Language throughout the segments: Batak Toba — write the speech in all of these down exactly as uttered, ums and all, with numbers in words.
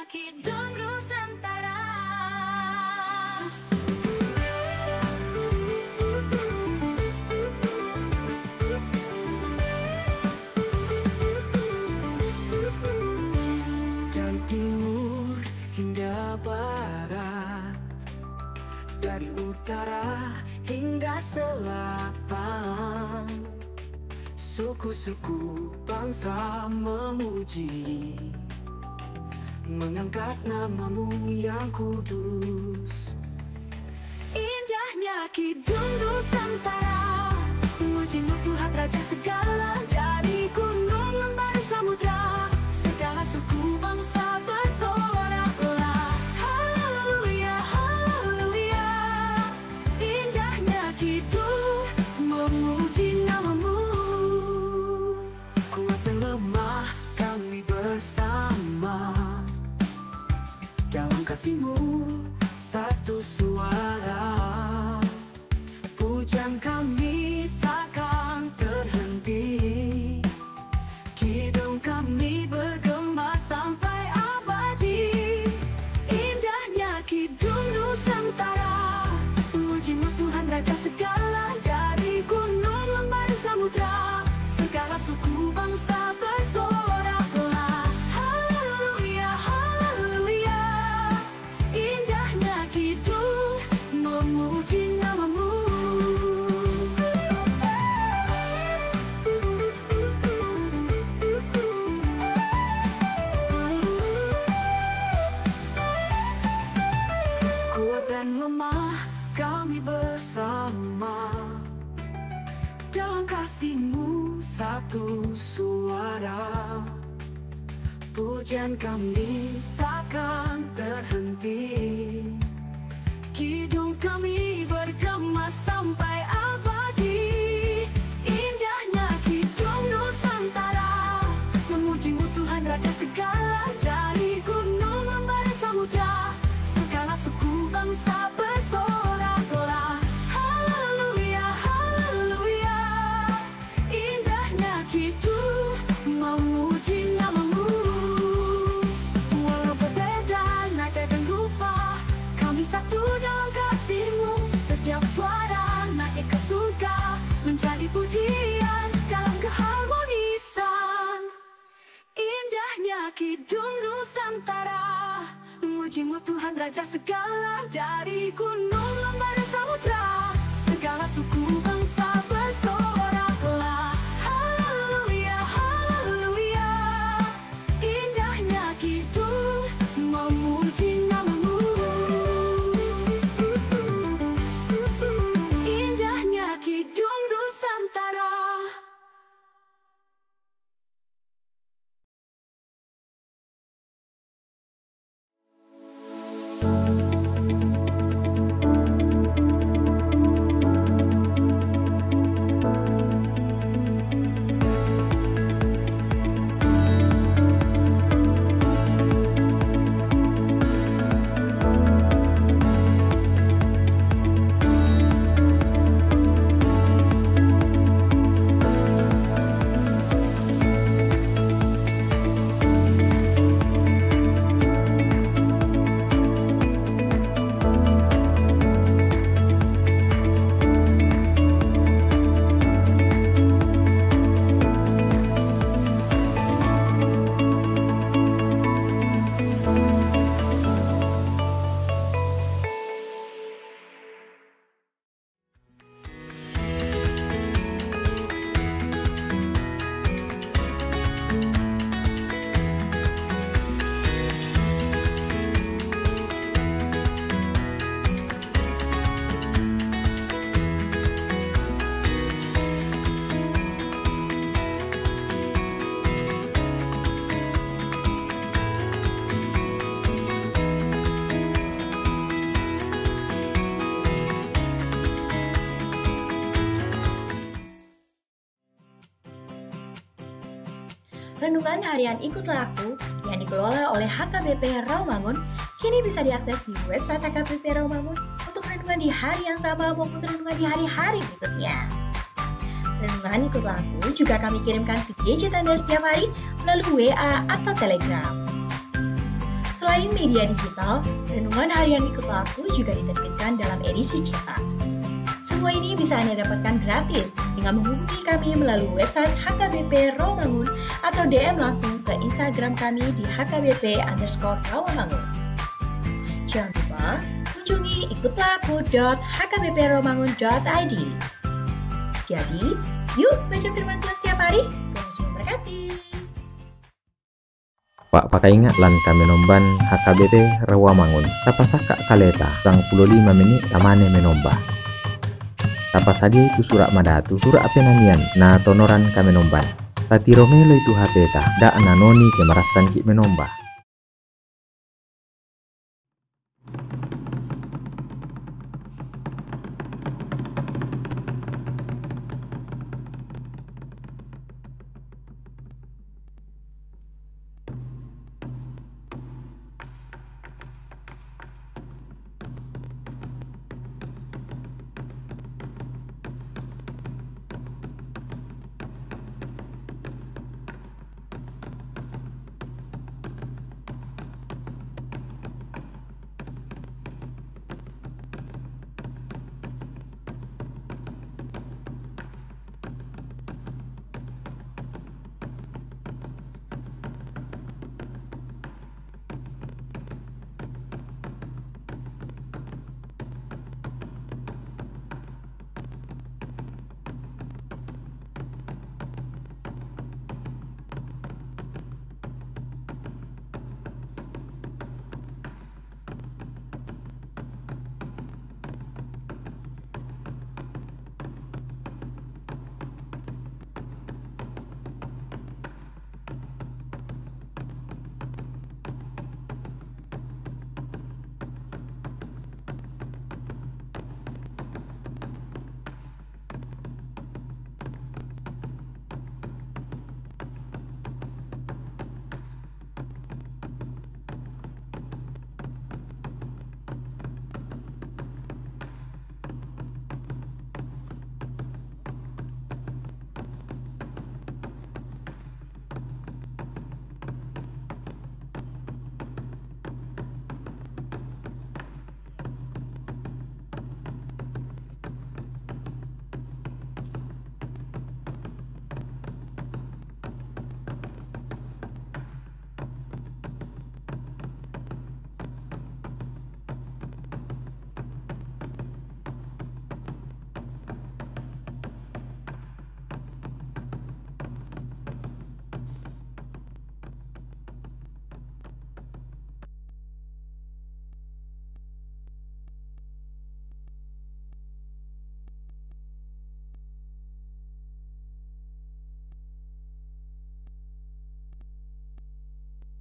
Kidung Nusantara. Dari timur hingga barat, dari utara hingga selatan, suku-suku bangsa memuji, mengangkat nama-Mu yang kudus. Indahnya Kidung Nusantara, memuji-Mu Tuhan Raja segala, dari gunung lembah dan samudra, segala suku bangsa bersorak-sorak. Haleluya, haleluya. Indahnya Kidung, memuji nama-Mu. Kuat dan lemah kami bersama, dalam kasih-Mu satu suara. Pujian kami takkan terhenti, kidung kami bergema sampai abadi. Indahnya Kidung Nusantara, memuji-Mu Tuhan Raja segala, dari gunung lembah dan samudra, segala suku bangsa bersorak-sorak. Haleluya, haleluya. Indahnya Kidung, memuji nama-Mu. Kuat dan lemah kami bersama, dalam kasih-Mu satu suara. Pujian kami takkan terhenti, kidung kami bergema sampai abadi. Indahnya Kidung Nusantara, memuji-Mu Tuhan Raja segala, dari gunung lembah dan samudra, segala suku bangsa bersorak-sorak. Haleluya, haleluya. Indahnya Kidung, memuji nama-Mu. Walau berbeda nada dan rupa, kami satu dalam kasih-Mu. Setiap suara naik ke surga, menjadi pujian dalam keharmonisan. Indahnya Kidung Nusantara, memuji-Mu Tuhan Raja segala, dari gunung lembah dan samudra, segala suku bangsa bersorak-sorak. Haleluya, haleluya. Indahnya Kidung, memuji nama-Mu. Indahnya Kidung Nusantara. Renungan Harian Ikutlah Aku yang dikelola oleh H K B P Rawamangun kini bisa diakses di website H K B P Rawamangun untuk renungan di hari yang sama maupun renungan di hari-hari berikutnya. Renungan Ikutlah Aku juga kami kirimkan ke gadget Anda setiap hari melalui W A atau Telegram. Selain media digital, Renungan Harian Ikutlah Aku juga diterbitkan dalam edisi cetak. Semua ini bisa Anda dapatkan gratis dengan menghubungi kami melalui website H K B P Rawamangun atau D M langsung ke Instagram kami di H K B P underscore Rawamangun. Jangan lupa kunjungi ikutlah aku dot H K B P rawamangun dot I D. Jadi, yuk baca firman Tuhan setiap hari. Tuhan Yesus memberkati. Pak, pakaingat lan kami nomban H K B P Rawamangun. Tapasangkap kaleta, sangapulo lima menit tamane menomba. Tapasadia i tu surat madatu, surat pe na nian, na tonoran kami nomban. Tatiro melo i tu hapeta, dak na noni ke marassan kik menomba.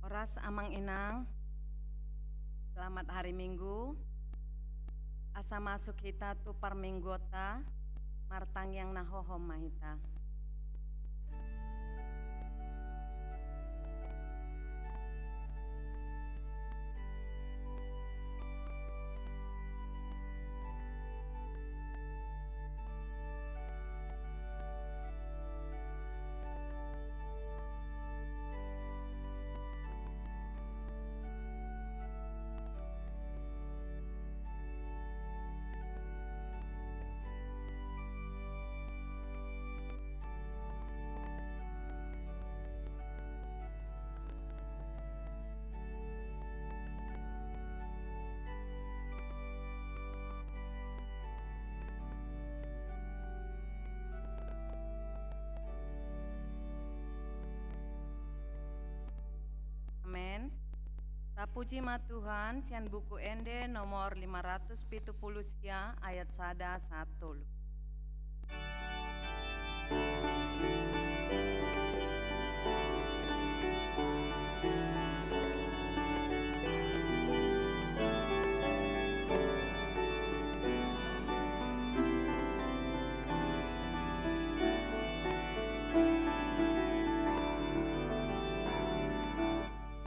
Horas Amang Inang, selamat hari Minggu. Asa masuk hita tu parmingguonta, martangiang na hohom ma hita. Amen. Tapuji ma Tuhan, sian Buku Ende nomor lima ratus pitu pulu sia, ayat sada sahat tolu.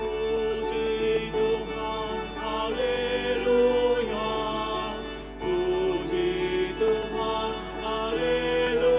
Puji Tuhan, haleluya. Puji Tuhan, haleluya.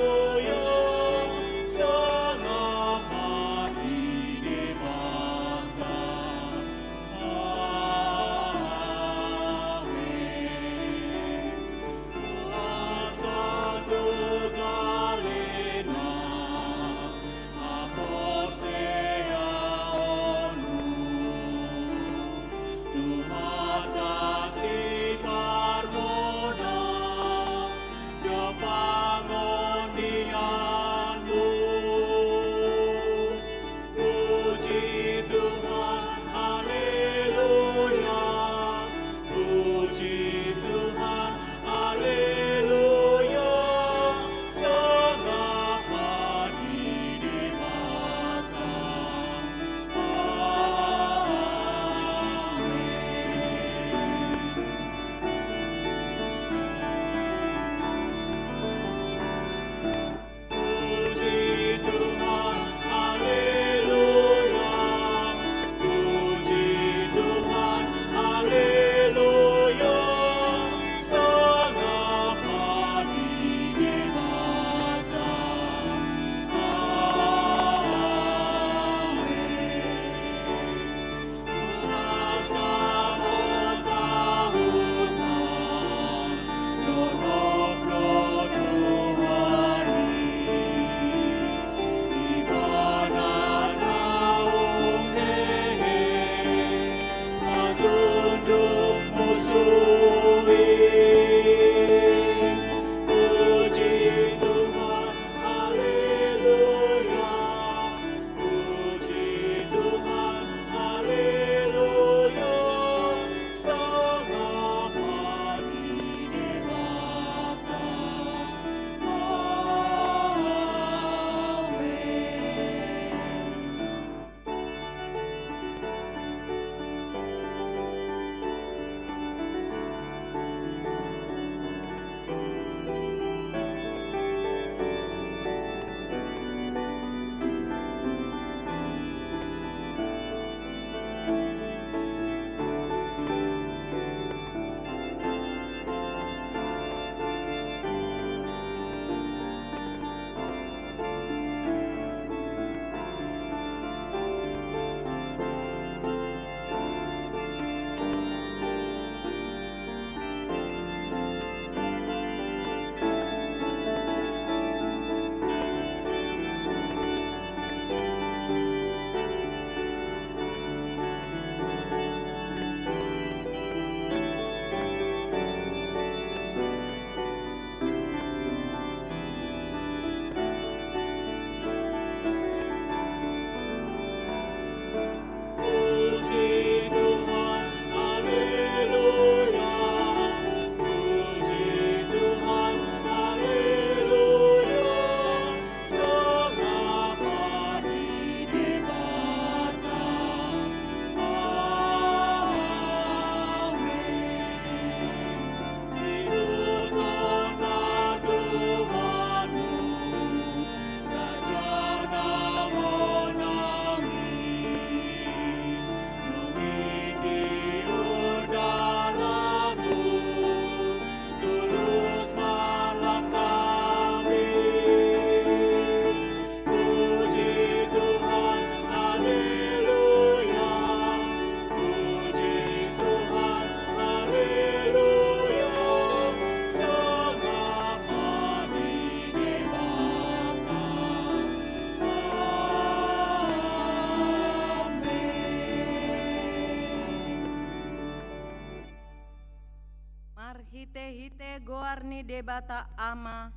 Marhite goar ni Debata Ama,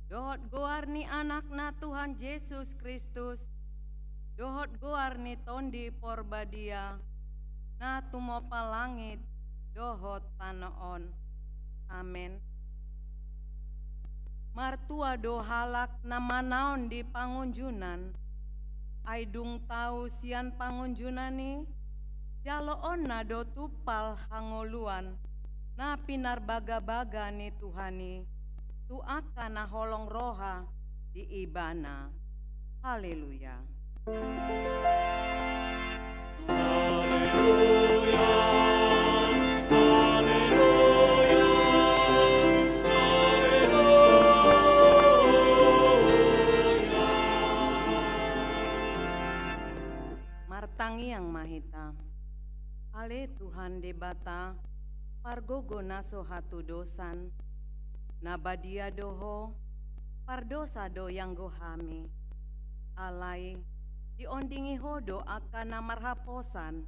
dohot goar ni Anakna Tuhan Jesus Kristus, dohot goar ni Tondi Porbadia, na tumompa langit dohot tano on. Amen. Martua do halak na manaon di pangunjunan, ai dung tau sian pangunjunan i, jaloonna do tumpal hangoluan na pinarbagabaga ni Tuhan i tu angka na holong roha di Ibana. Haleluya. Haleluya, haleluya, haleluya. Martangiang ma hita. Ale Tuhan Debata, pargogo na so hatudosan, na badia do Ho, pardosa do ianggo hami. Alai diondingi Ho do angka na marhaposan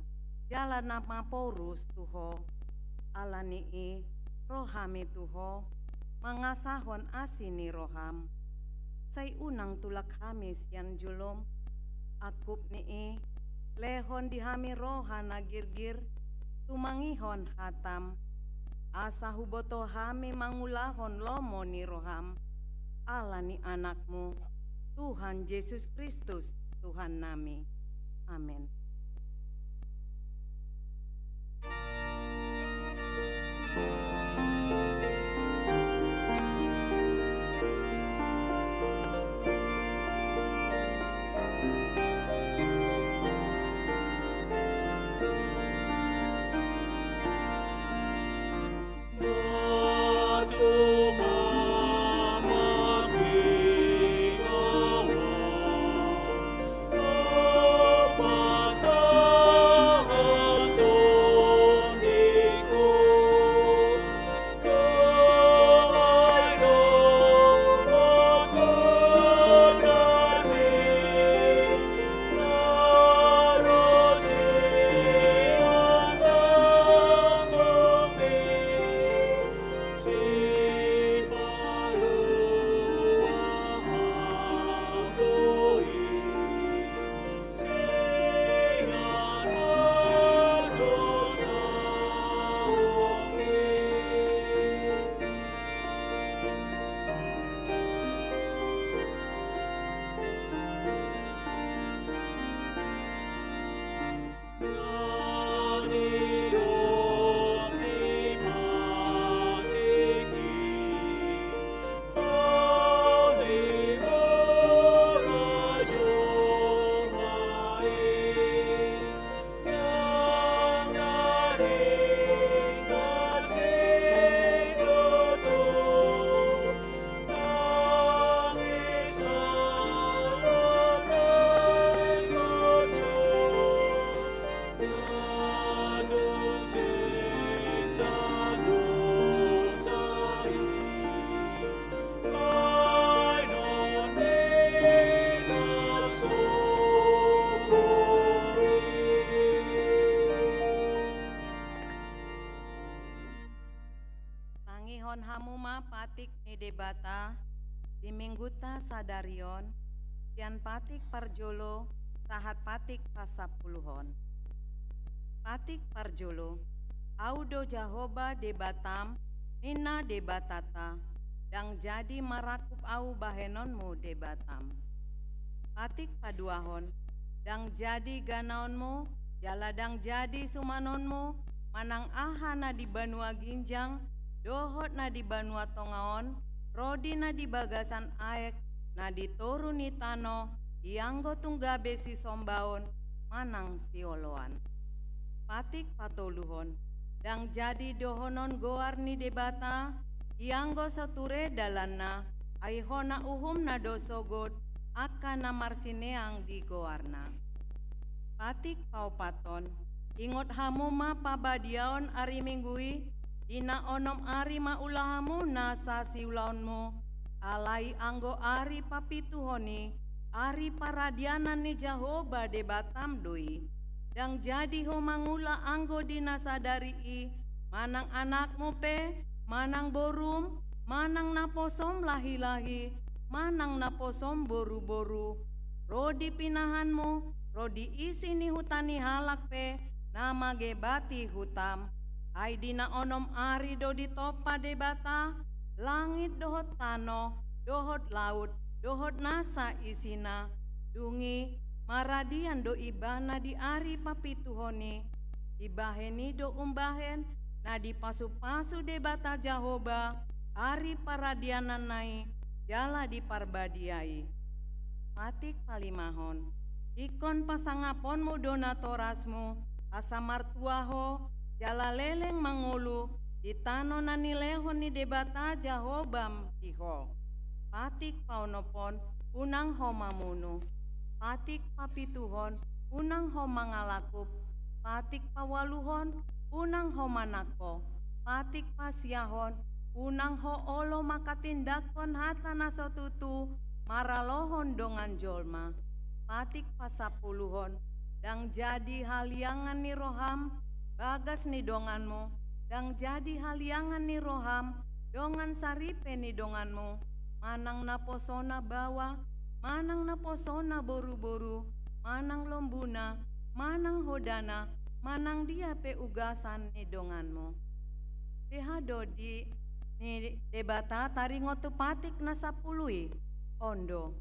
jala na maporus tu Ho. Ala ni i, ro hami tu Ho, mangasahon asi ni roham. Sai unang tulak hami sian jolom. Angkup ni i, lehon di hami roha na girgir tumangihon hatam, asa huboto hami mangulahon lomo ni roham. Ala ni Anakmu, Tuhan Jesus Kristus, Tuhannami. Amen. Tangihon hamu ma patik ni Debata di minggunta sadari on, sian patik parjolo sahat patik pasampuluhon. Patik parjolo. Ahu do Jahowa Debatam, ninna Debatanta, ndang jadi marangkup ahu bahenonmu Debatam. Patik paduahon. Ndang jadi ganaonmu, jala ndang jadi sumanonmu, manang aha na di banua ginjang dohot na di banua tonga on, rodi na di bagasan aek, na di toru ni tano, ianggo tung gabe sisombaon manang sioloan. Patik patoluhon. Ndang jadi dohonon goar ni Debata, ianggo so ture dalanna, ai hona uhumna do sogot angka na marsineang di goarna. Patik paopathon. Ingot hamu ma pabadiaon ari Minggu i, di na onom ari ma ulaonmu nasa siulaonmu, alai anggo ari papituhon i, ari paradianan ni Jahowa Debatam do i. Ndang jadi ho mangula anggo di na sadari i, manang anakmu pe, manang borum, manang naposom lahi-lahi, manang naposom boru-boru, ro di pinahanmu, ro di isi ni huta ni halak pe, na mangebati hutam. Ai di na onom ari do ditompa Debata langit dohot tano, dohot laut, dohot nasa isina. Dung i, maradian do Ibana di ari papituhon i. Dibahen i do umbahen na dipasu-pasu Debata Jahowa ari paradiananna i jala di parbadia i. Patik palimahon. Ingkon pasangaponmu do natorasmu, asa martua ho, jala leleng mangolu di tano na nilehon ni Debata Jahowa di ho. Patik paonomhon, unang ho mamunu. Patik papituhon, unang ho mangalakup. Patik paualuhon, unang ho manangko. Patik pasiahon, unang ho olo manghatindanghon hata na so tutu maralohon dongan jolma. Patik pasampuluhon, ndang jadi haliangan ni roham bagas ni donganmu, ndang jadi haliangan ni roham dongan saripe ni donganmu, manang naposona baoa, manang naposona boru-boru, manang lombuna, manang hodana, manang dia pe ugasan ni donganmu. Beha do dii ni Debata taringot tu patik na sampulu i? On do: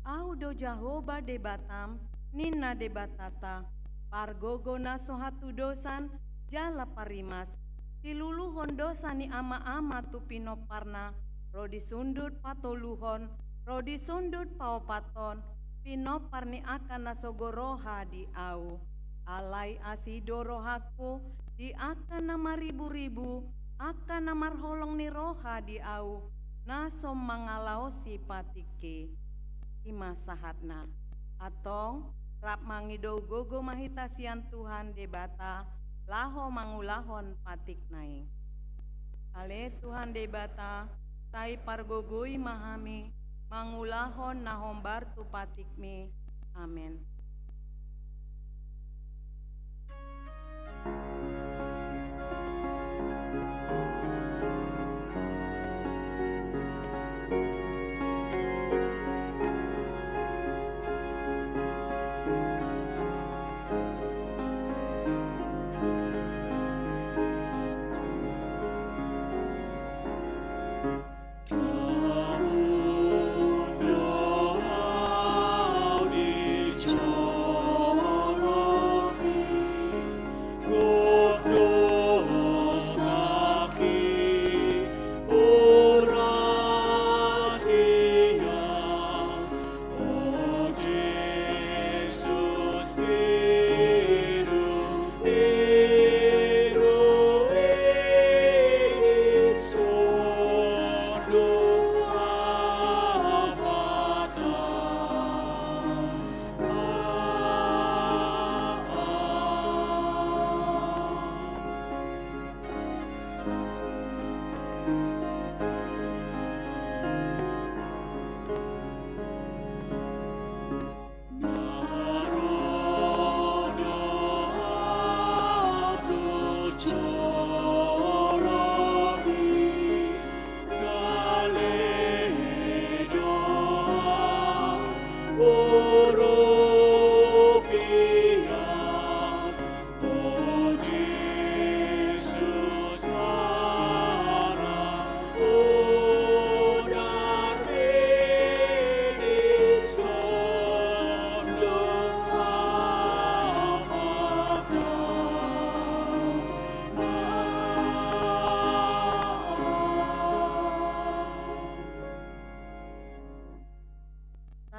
Ahu do Jahowa Debatam, ninna Debatanta, pargogo na so hatudosan jala parimas. Siluluhon dosa ni ama-ama tu pinomparna, ro di sundut patoluhon, ro di sundut paopathon, pinompar ni angka na sogo roha di Ahu. Alai asi do rohangku di angka na maribu-ribu, angka na marholong ni roha di Ahu, na so mangalaosi patik i. I ma sahatna. Antong, rap mangido gogo ma hita sian Tuhan Debata, laho mangulahon patikna i. Ale Tuhan Debata, sai pargogoi ma hami mangulahon na hombar tu patikmi. Amen.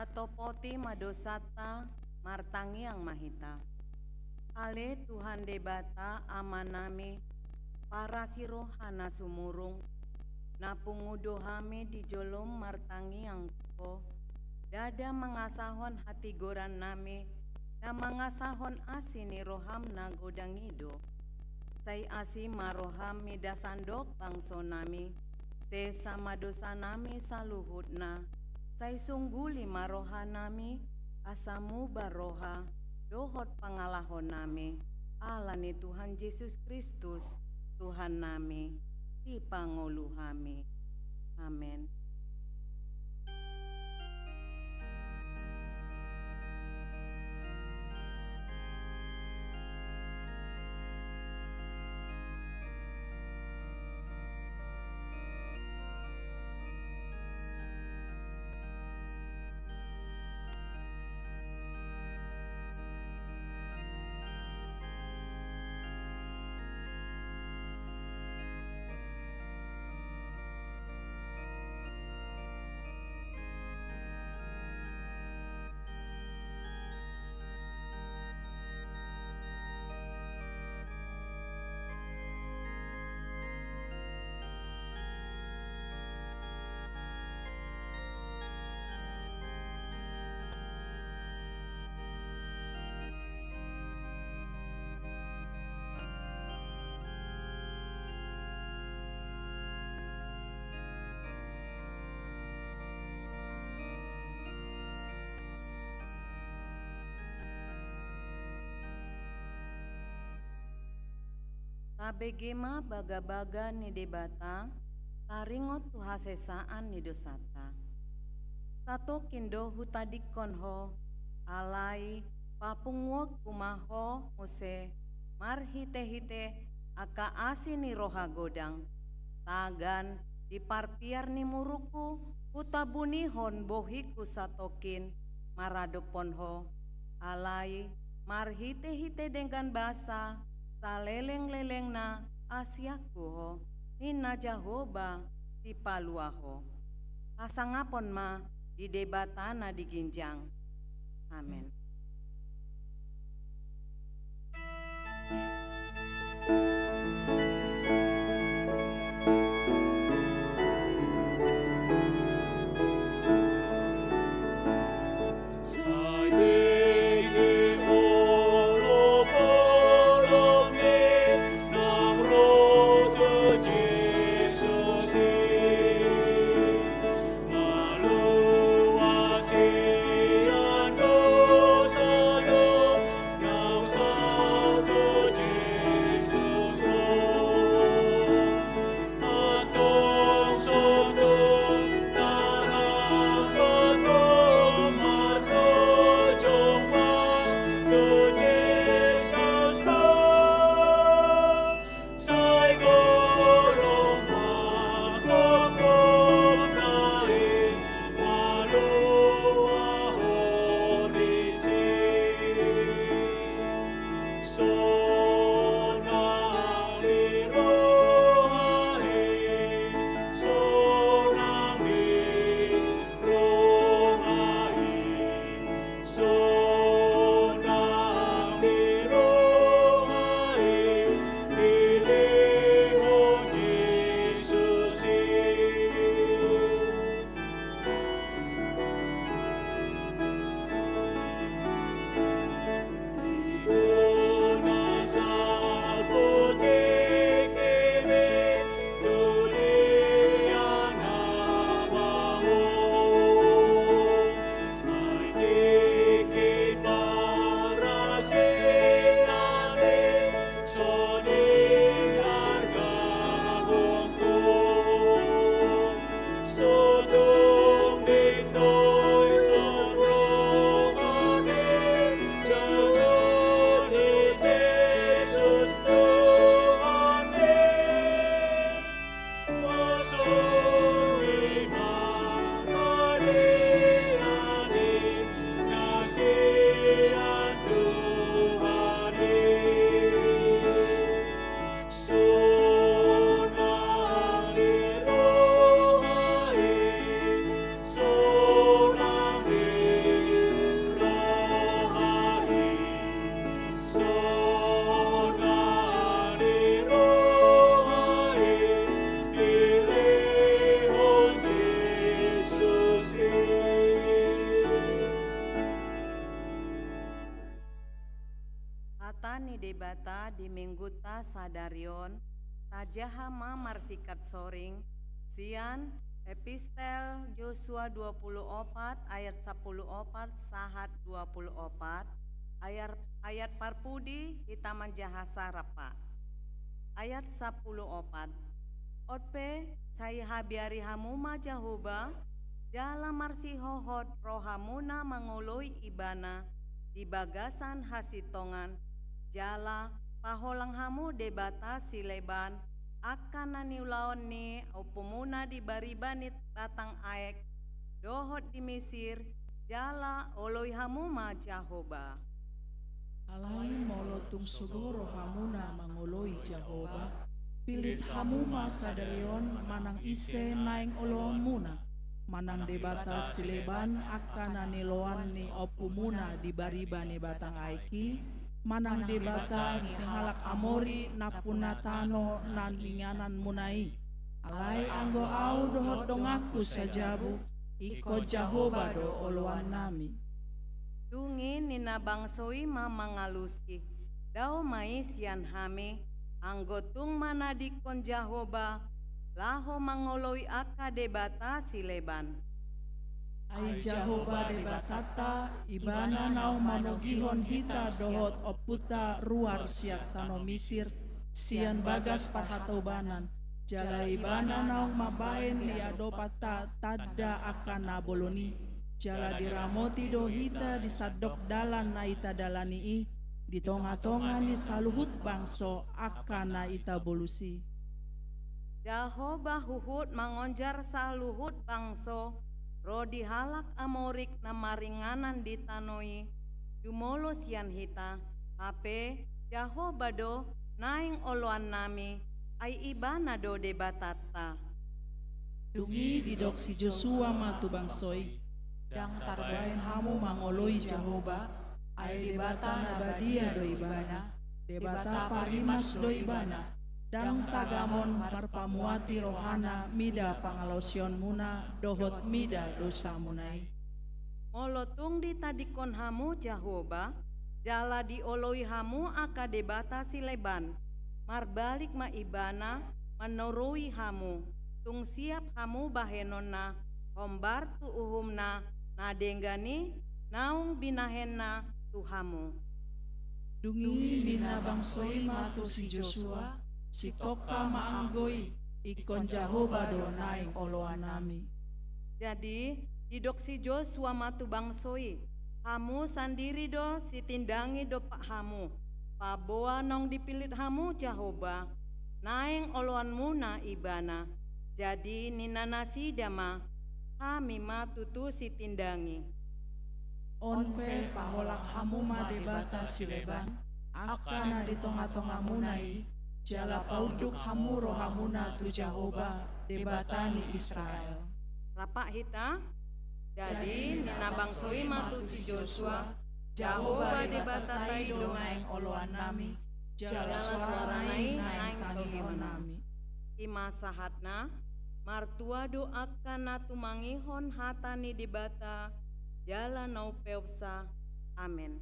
Tatopoti ma dosanta, martangiang ma hita. Ale Tuhan Debata Amanami, parasi roha na sumurung, na pungu do hami di jolom martangiang tu Ho, ndada mangasahon hatigorannami, na mangasahon asi ni roham na godang i do. Sai asi ma roham mida sandok bangsonami, sesa ma dosanami saluhutna, sai sungguli ma rohanami, asa muba roha dohot pangalahonami, ala ni Tuhan Jesus Kristus, Tuhannami. sipangolu hami. Amen. Tabege ma bagabaga ni Debata, taringot tu hasesaan ni dosanta. Satongkin do hutadingkon ho, alai papunguonku ma ho muse marhitehite angka asi ni roha godang. Tagan di parpiar ni murukku, hutabunihon bohingku satongkin maradophon ho, alai marhitehite denggan basa salelenglelengna asianku ho, ninna Jahowa Sipalua ho. Hasangapon ma di Debata na di ginjang. Amen. Hata ni Debata di Mingguta sadari on, tajaha ma marsingkat soring sian Epistel Josua dua puluh opat ayat sapuluh opat sahat dua puluh opat, ayat, ayat parpudi hita manjaha sarap. Ayat sapuluh opat. On pe, sai habiari hamu ma Jahowa, jala marsihohot rohamuna mangoloi Ibana di bagasan hasintongan, jala paholang hamu debata sileban, angka na niulaon ni ompumuna di bariba ni batang aek, dohot di Misir, jala oloi hamu ma Jahowa. Alai molo tung sogo rohamuna mangoloi Jahowa, pilit hamu ma sadari on manang ise naeng oloanmuna, manang debata sileban angka na niulaon ni ompumuna di bariba ni batang aek i, manang debata ni halak Amori nampuna tano na niingananmuna i. Alai anggo ahu dohot donganku sajabu, ingkon Jahowa do oloannami. Dung i ninna bangso i ma mangalusi, dao ma i sian hami, anggo tung manadingkon Jahowa, laho mangoloi angka debata sileban. Ai Jahowa Debatanta, Ibana naung manogihon hita dohot ompunta ruar sian tano Misir, sian bagas parhatobanan, jala Ibana naung mambahen di adopanta tanda angka na bolon i, jala diramoti do hita di sandok dalan na ita dalani i, di tongatonga ni saluhut bangso angka na ita bolus i. Jahowa huhut mangonjar saluhut bangso, ro di halak Amorik na maringanan di tano i, jumolo sian hita, hape Jahowa do naeng oloannami, ai Ibana do Debatanta. Dung i didok si Josua ma tu bangso i, ndang tarbahen hamu mangoloi Jahowa, ai Debata na badia do Ibana, Debata parimas do Ibana, ndang tagamon marpamuati rohana mida pangalaosionmuna dohot mida dosamuna i. Molo tung ditadingkon hamu Jahowa, jala dioloi hamu angka debata sileban, marbalik ma Ibana manoroi hamu, tung siap hamu bahenonna, hombar tu uhumna na denggan i naung binahenna tu hamu. Dung i ninna bangso i ma tu si Josua, sitongka ma anggo i, ingkon Jahowa do naeng oloannami. Jadi, didok si Josua ma tu bangso i, hamu sandiri do sitindangi dompak hamu, paboa naung dipilit hamu Jahowa, naeng oloanmuna Ibana. Jadi ninna nasida ma, hami ma tutu sitindangi. On pe paholang hamu ma debata sileban, angka na di tongatongamuna i, jala paunduk hamu rohamuna tu Jahowa, Debata ni Israel. Rap hita. Jadi ninna bangso i ma tu si Josua, Jahowa Debatanta i do naeng oloannami, jala soarana i naeng tangihonnami. I ma sahatna. Martua do angka na tumangihon hata ni Debata jala na umpeopsa. Amen.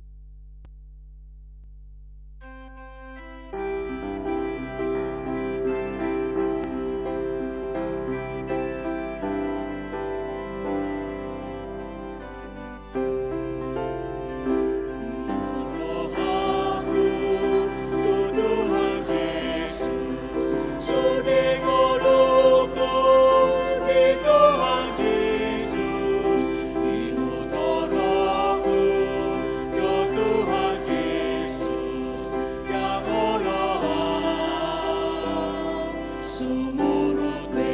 Sumurut be.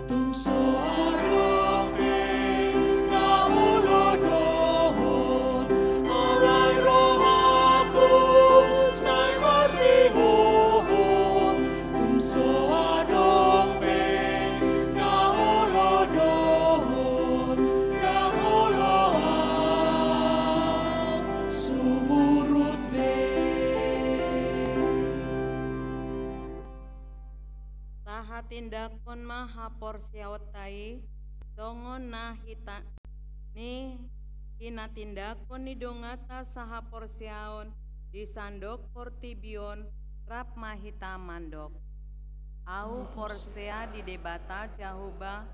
Tung so adong be na olo dohot, alai rohangku sai marsihohot. Tung so adong be na olo dohot, ndang olo ahu sumurut be. Tahatindangkon ma haporseaonta i, songon na hita ni hinatindangkon ni donganta sahaporseaon di sandok portibi on, rap ma hita mandok. Ahu porsea di Debata Jahowa,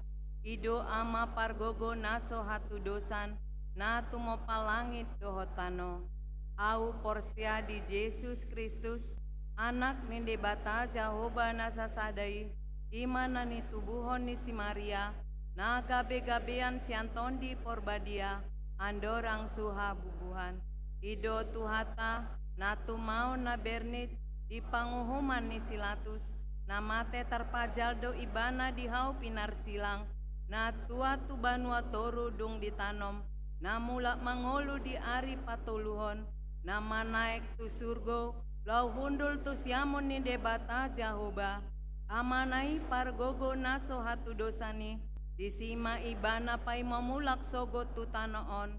i do Ama pargogo na so hatudosan, na tumompa langit dohot tano. Ahu porsea di Jesus Kristus, Anak ni Debata Jahowa na sasada i, i ma na nitubuhon ni si Maria, na gabe-gabean sian Tondi Porbadia, andorang suha bubuhan. I do Tuhanta, na tumaon na bernit, di panguhuman ni si Latus, na mate tarpajal do ibana di hau pinarsilang, na tuat tu banua toru dung ditanom, na mulak mangolu di ari patoluhon, na manaek tu surgo, laho hundul tu siamun ni Debata Jahowa, Amana i pargogo na so hatudosan i, disi ma ibana paima mulak sogot tu tano on,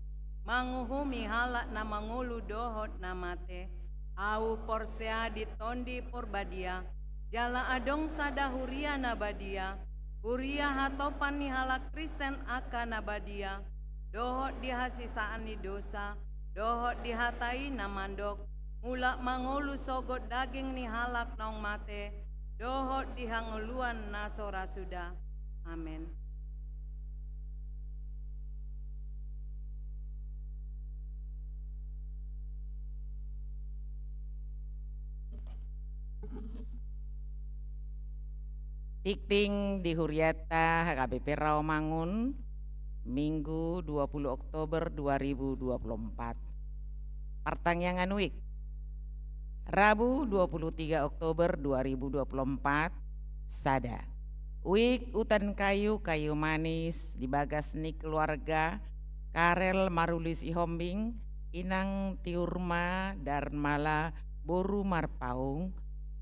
manguhumi halak na mangolu dohot na mate. Ahu porsea di Tondi Porbadia, jala adong sada huria na badia, huria hatopan ni halak Kristen angka na badia, dohot di hasesaan ni dosa, dohot di hata i na mandok, mulak mangolu sogot daging ni halak naung mate, dohot di hangoluan na so ra suda. Amen. Tingting di hurianta H K B P Rawamangun, Minggu dua puluh Oktober dua ribu dua puluh empat. Partangiangan wijk. Rabu dua puluh tiga Oktober dua ribu dua puluh empat, sada. Wijk utan kayu, kayu manis, di bagas ni keluarga Karel Maruli Sihombing, Inang Tiurma Darmala boru Marpaung,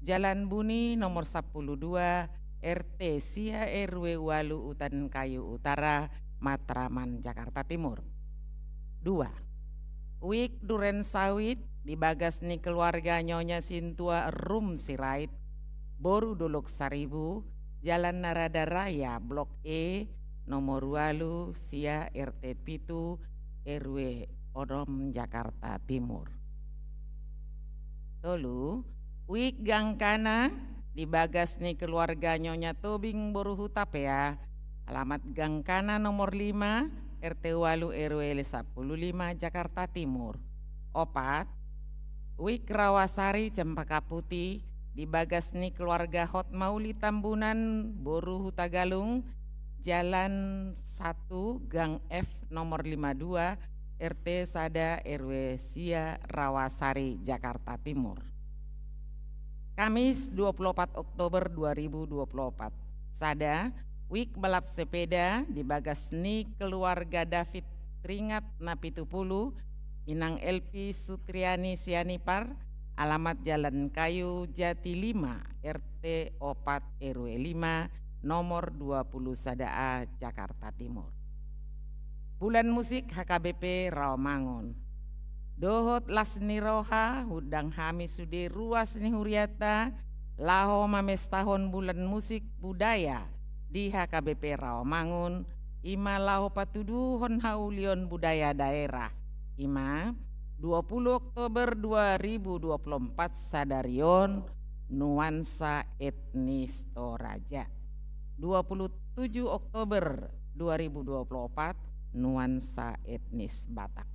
Jalan Buni nomor sampulu dua, R T sia, R W ualu, Utan Kayu Utara, Matraman, Jakarta Timur. Dua. Wijk duren sawit di bagas ni keluarga Nyonya Sintua Rum Sirait, boru Dolok Saribu, Jalan Narada Raya, Blok E, nomor ualu sia, R T pitu, R W onom, Jakarta Timur. Tolu. Wijk gangkana di bagas ni keluarga Nyonya Tobing boru Hutapea, alamat gangkana nomor lima, R T ualu, R W sampulu lima, Jakarta Timur. Opat. Wijk rawasari Cempaka Putih di bagas ni keluarga Hotmauli Tambunan boru Hutagalung, Jalan satu, Gang F, nomor lima dua, R T sada, R W sia, Rawasari, Jakarta Timur. Kamis dua puluh opat Oktober dua ribu dua puluh opat. Sada. Wijk balap sepeda di bagas ni keluarga David Tringat Napitupulu, Inang Elvi Sutriani Sianipar, alamat Jalan Kayu Jati lima, R T opat, R W lima, nomor dua puluh sada A, Jakarta Timur. Bulan Musik H K B P Rawamangun. Dohot las ni roha, huundang hami sude ruas ni hurianta, laho mamestahon Bulan Musik Budaya di H K B P Rawamangun, i ma laho patuduhon haulion budaya daerah, i ma dua puluh Oktober dua ribu dua puluh empat sadari on, Nuansa Etnis Toraja. Dua puluh tujuh Oktober dua ribu dua puluh empat, Nuansa Etnis Batak.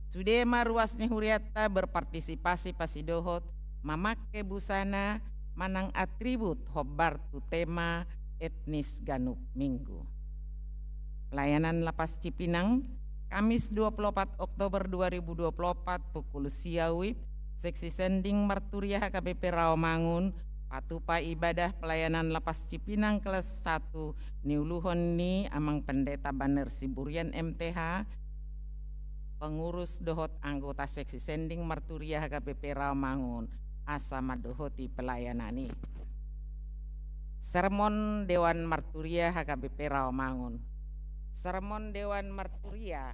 Sude ma ruas ni hurianta berpartisipasi pasidohot mamangke busana manang atribut hombar tu tema etnis ganup minggu. Pelayanan Lapas Cipinang, Kamis dua puluh opat Oktober dua ribu dua puluh opat, pukul sia WIB, Seksi Sending Marturia H K B P Rawamangun, patupa ibadah pelayanan Lapas Cipinang kelas satu, niuluhon ni Amang Pendeta Baner Siburian M T H, pengurus dohot anggota Seksi Sending Marturia H K B P Rawamangun, asa mandohoti pelayanan i. Sermon Dewan Marturia H K B P Rawamangun. Sermon Dewan Marturia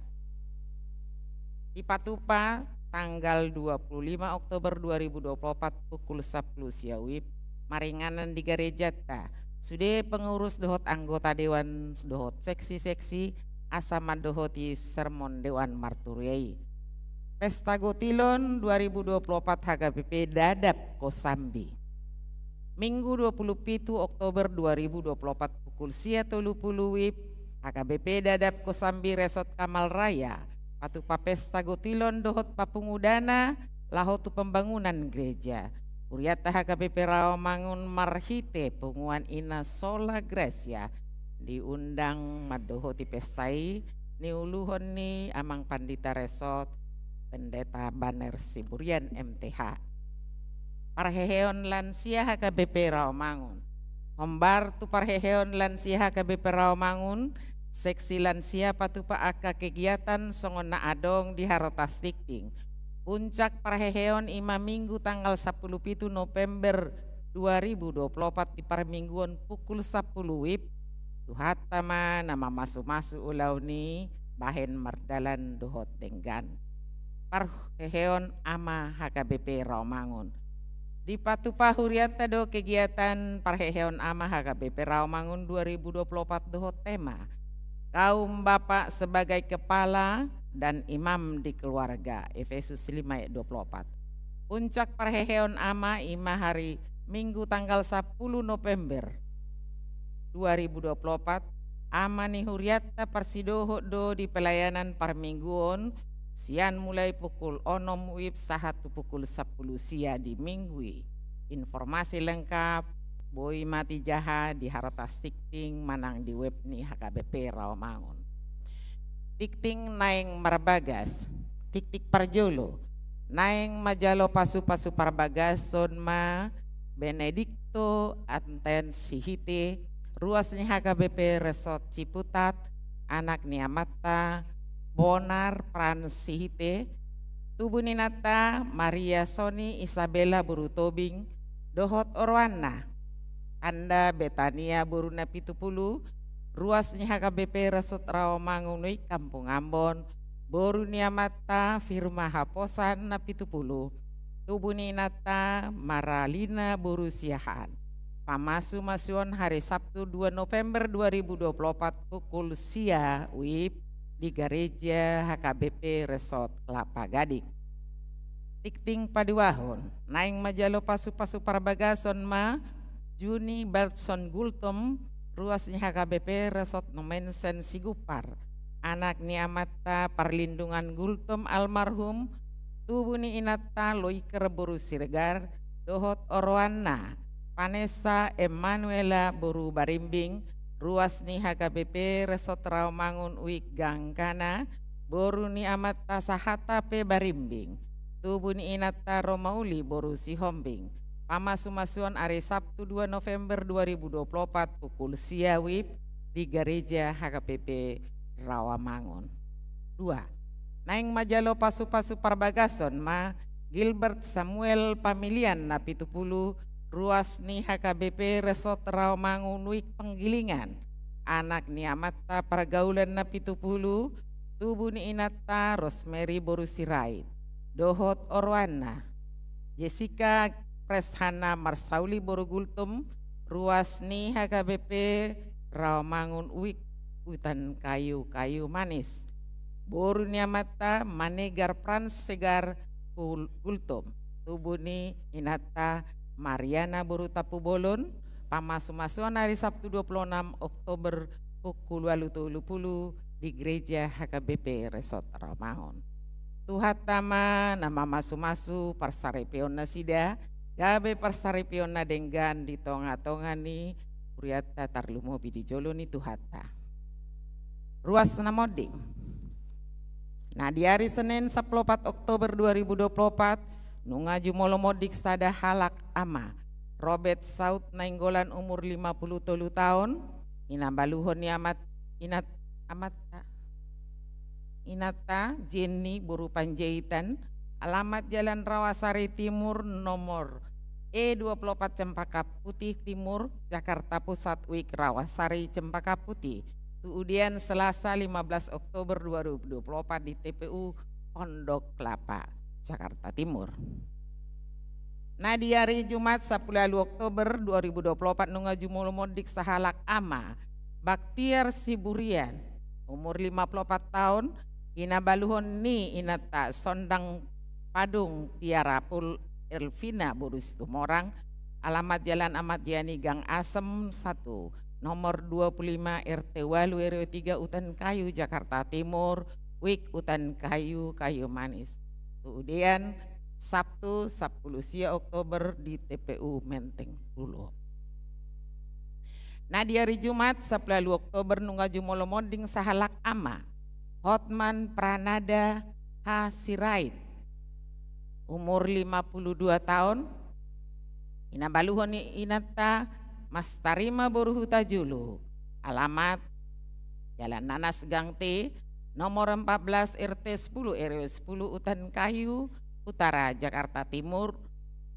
dipatupa tanggal dua puluh lima Oktober dua ribu dua puluh opat pukul sampulu sia WIB, maringanan di garejanta. Sude pengurus dohot anggota dewan dohot seksi-seksi asa mandohoti sermon Dewan Marturia i. Pesta Gotilon dua ribu dua puluh opat H K B P Dadap Kosambi. Minggu dua puluh pitu Oktober dua ribu dua puluh opat pukul sia tolu pulu WIB, H K B P Dadap Kosambi Resort Kamal Raya, patupa pesta gotilon dohot papungudana laho tu pembangunan gereja. Hurianta H K B P Rawamangun marhite punguan Ina Sola Gracia diundang mandohoti pesta i, niuluhon ni Amang Pandita Resort Pendeta Baner Siburian M T H. Parheheon lansia H K B P Rawamangun. Hombar tu parheheon lansia H K B P Rawamangun, seksi lansia patupa angka kegiatan songon na adong di Harotas Tingting. Puncak parheheon i ma Minggu tanggal sampulu pitu November dua ribu dua puluh opat di parmingguon pukul sampulu WIB. Tuhanta ma na mamasumasu ulaon i bahen mardalan dohot denggan. Parheheon Ama H K B P Rawamangun. Dipatupa hurianta do kegiatan parheheon Ama H K B P Rawamangun dua ribu dua puluh opat dohot tema Kaum Bapak sebagai Kepala dan Imam di Keluarga, Efesus lima ayat dua puluh opat. Puncak parheheon Ama i ma hari Minggu tanggal sampulu November dua ribu dua puluh opat, Ama ni hurianta parsidohot do di pelayanan parmingguon, sian mulai pukul onom WIB sahat tu pukul sampulu sia di Minggu i. Informasi lengkap boi ma dijaha di Harotas Tingting manang di web ni H K B P Rawamangun. Tingting naeng marbagas. Tingting parjolo. Naeng manjalo pasupasu parbagason ma Benedikto Anten Sihite, ruas ni H K B P Resort Ciputat, anak ni amanta Bonar Frans Sihite, tubu ni inanta Maria Sony Isabella boru Tobing, dohot oroanna, tanda Betania boru Napitupulu, ruas ni H K B P Resort Rawamangun i Kampung Ambon, boru ni amanta Firma Haposan Napitupulu, tubu ni inanta Maralina boru Siahaan. Pamasumasuon hari Sabtu dua November dua ribu dua puluh opat pukul sia WIB di Gareja H K B P Resort Kelapa Gading. Tingting paduahon, naeng manjalo pasupasu parbagason ma Juni Bertson Gultom, ruas ni H K B P Resort Nommensen Sigumpar, anak ni amanta Parlindungan Gultom almarhum, tubu ni inanta Loiker boru Siregar, dohot oroanna Vanessa Emmanuela boru Barimbing, ruas ni H K B P Resort Rawamangun WIB Gangkana, boru ni amanta Sahata pe Barimbing, tubu ni inanta Romauli boru Sihombing. Pamasumasuon ari Sabtu dua November dua ribu dua puluh opat pukul sia WIB di Gareja H K B P Rawamangun. Dua. Naeng manjalo pasupasu parbagason ma Gilbert Samuel Pamilian Napitupulu, ruas ni H K B P Resort Rawamangun WIB Penggilingan, anak ni amanta Pargaulan Napitupulu, tubu ni inanta Rosemary boru Sirait, dohot oroanna Jessica Preshana Marsauli boru Gultom, ruas ni H K B P Rawamangun WIB Utan Kayu Kayu Manis, boru ni amanta Manegar Frans Segar Gul-, Gultom, tubu ni inanta Mariana boru Tampubolon. Pamasumasuon ari Sabtu dua puluh enam Oktober pukul ualu tolu pulu di Gereja H K B P Resort Rawamangun. Tuhanta ma na mamasumasu parsaripeon nasida, gabe parsaripeon na denggan di tongatonga ni hurianta, tarlumobi di jolo ni Tuhanta. Ruas na monding. Nah, di ari Senin sampulu opat Oktober dua ribu dua puluh opat, nunga jumolo monding sada halak ama, Robert Saut Nainggolan, umur lima pulu tolu taon, hinabaluhon ni amat, inat, amanta, inanta Jenny boru Panjaitan, alamat Jalan Rawasari Timur nomor E dua puluh opat Cempaka Putih Timur, Jakarta Pusat, WIB Rawasari Cempaka Putih. Tu udian Selasa lima belas Oktober dua ribu dua puluh opat di T P U Pondok Kelapa, Jakarta Timur. Nah, di ari Jumat sampulu ualu Oktober dua ribu dua puluh opat, nunga jumolo monding sahalak ama, Baktiar Siburian, umur lima pulu opat taon, hinabaluhon ni inanta Sondang Padung Tiarapul Elvina boru Situmorang, alamat Jalan Ahmad Yani Gang Asem satu, nomor dua pulu lima, R T ualu, R W tiga, Utan Kayu, Jakarta Timur, Wijk Utan Kayu, Kayu Manis. Tu udean Sabtu, sampulu sia Oktober di T P U Menteng Pulo. Na di ari Jumat, sampulu ualu Oktober, nunga jumolo monding sahalak ama, Hotman Prananda H. Sirait, umur lima puluh dua taon, i na baluhon ni inanta Mastarima boru Hutajulu, alamat Jalan Nanas Gang T, nomor empat belas, R T sepuluh, R W sepuluh, Utan Kayu Utara, Jakarta Timur,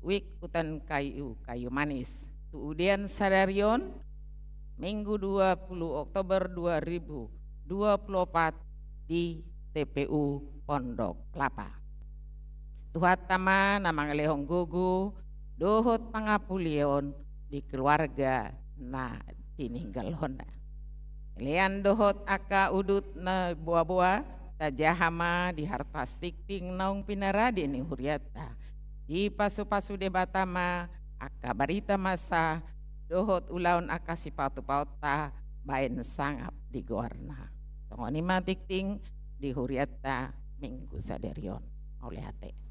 Wijk Utan Kayu, Kayu Manis. Tu udean sadari on, Minggu dua puluh Oktober dua ribu dua puluh opat, di T P U Pondok Lapa. Tuhanta ma na mangalehon gogo dohot pangapulion di keluarga na tininggalhonna. Lean dohot angka udut na boaboa, tajaha ma di hartas tingting naung pinarade ni hurianta. Dipasupasu Debata ma angka barita masa dohot ulaon angka sipatupaonta baen sangap di goarna. Songon i ma tingting di hurianta Minggu sadari on. Mauliate.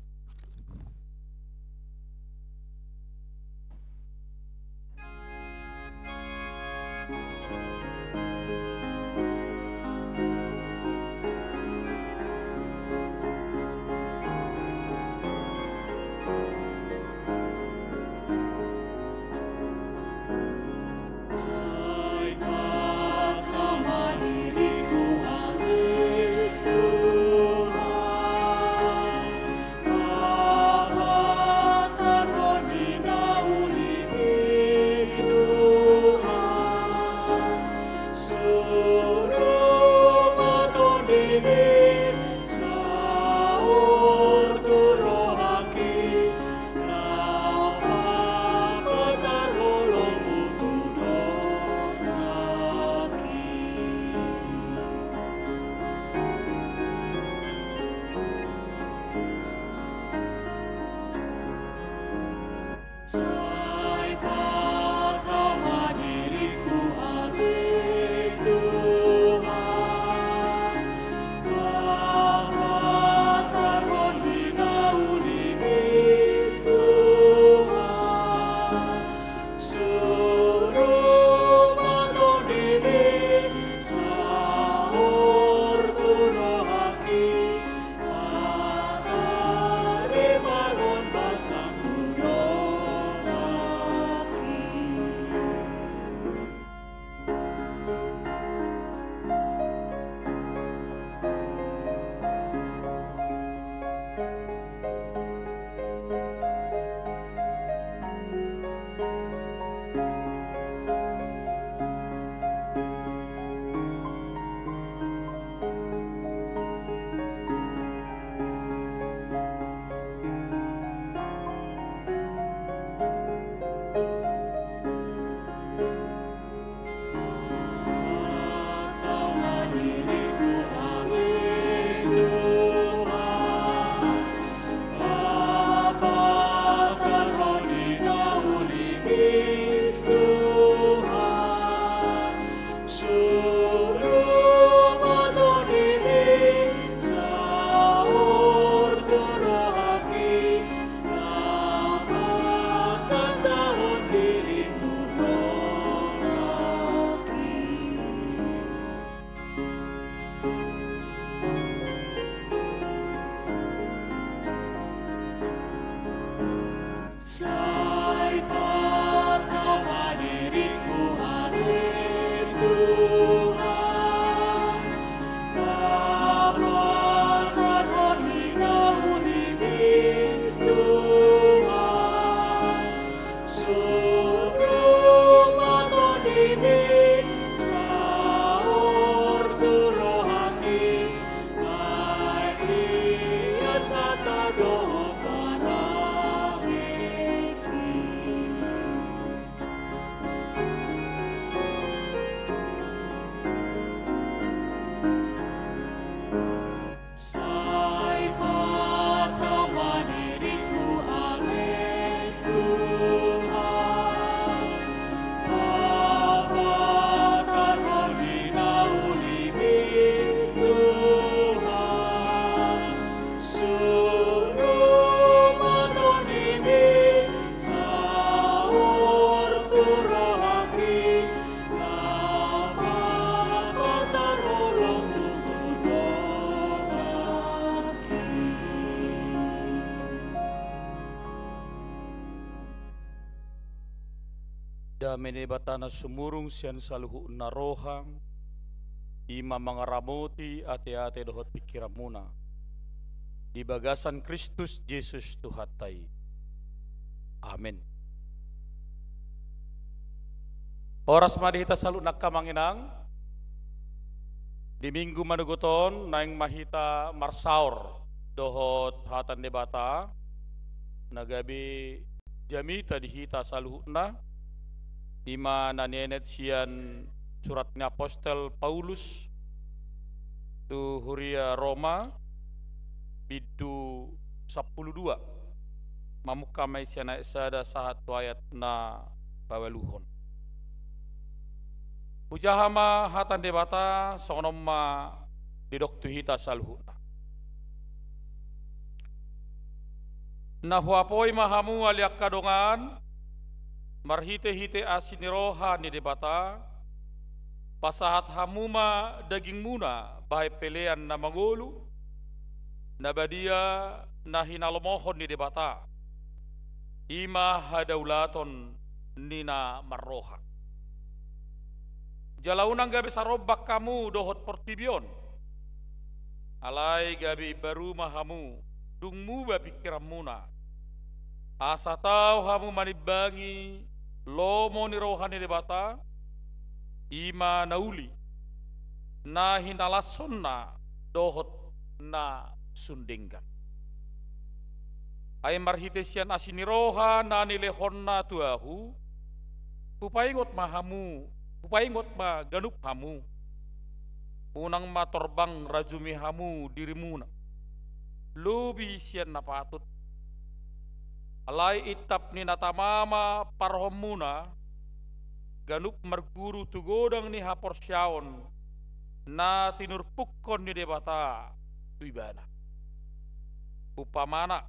Dame ni Debata na sumurung sian saluhutna roha, i ma mangaramoti ateate dohot pingkiranmuna di bagasan Kristus Jesus Tuhanta i. Amen. Horas ma di hita saluhutna angka amang inang. Di minggu manogot on naeng ma hita marsaor dohot hata ni Debata na gabe jamita di hita saluhutna, i ma na nienet sian surat ni apostel Paulus tu huria Roma, bindu sampulu dua, mamungka ma i sian ayat sada sahat tu ayat na paualuhon. Hujaha ma hata ni Debata, songon on ma didok tu hita saluhutna. Na huapoi ma hamu ale angka dongan, marhitehite asi ni roha ni Debata, pasahat hamu ma dagingmuna bahen pelean na mangolu, na badia, na hinalomohon ni Debata, i ma hadaulaton ni na marroha. Jala unang gabe sarombak hamu dohot portibi on, alai gabe imbaru ma hamu, dung muba pingkiranmuna, asa tau hamu manimbangi lomo ni roha ni Debata, i ma na uli, na hinalashonna dohot na sun denggan. Ai marhite sian asi ni roha na nilehonna tu ahu, hupaingot ma hamu, hupaingot ma ganup hamu, unang ma torbang rajumi hamu dirimuna lobi sian na patut. Alai intap ni na tama ma parrohamuna, ganup marguru tu godang ni haporseaon na tinurpukkon ni Debata tu ibana. Umpamana,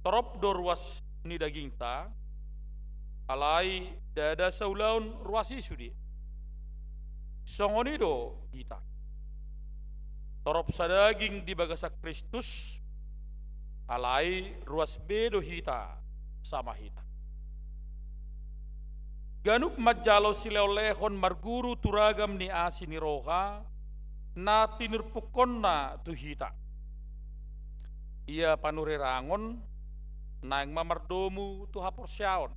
torop do ruas ni dagingta, alai ndada saulaon ruas i sude. Songon i do hita. Torop sadaging di bagasan Kristus, alai ruas be do hita sama hita. Ganup manjalo silehonlehon marguru tu ragam ni asi ni roha na tinurpukkonna tu hita. Ia panurirang on naeng ma mardomu tu haporseaon.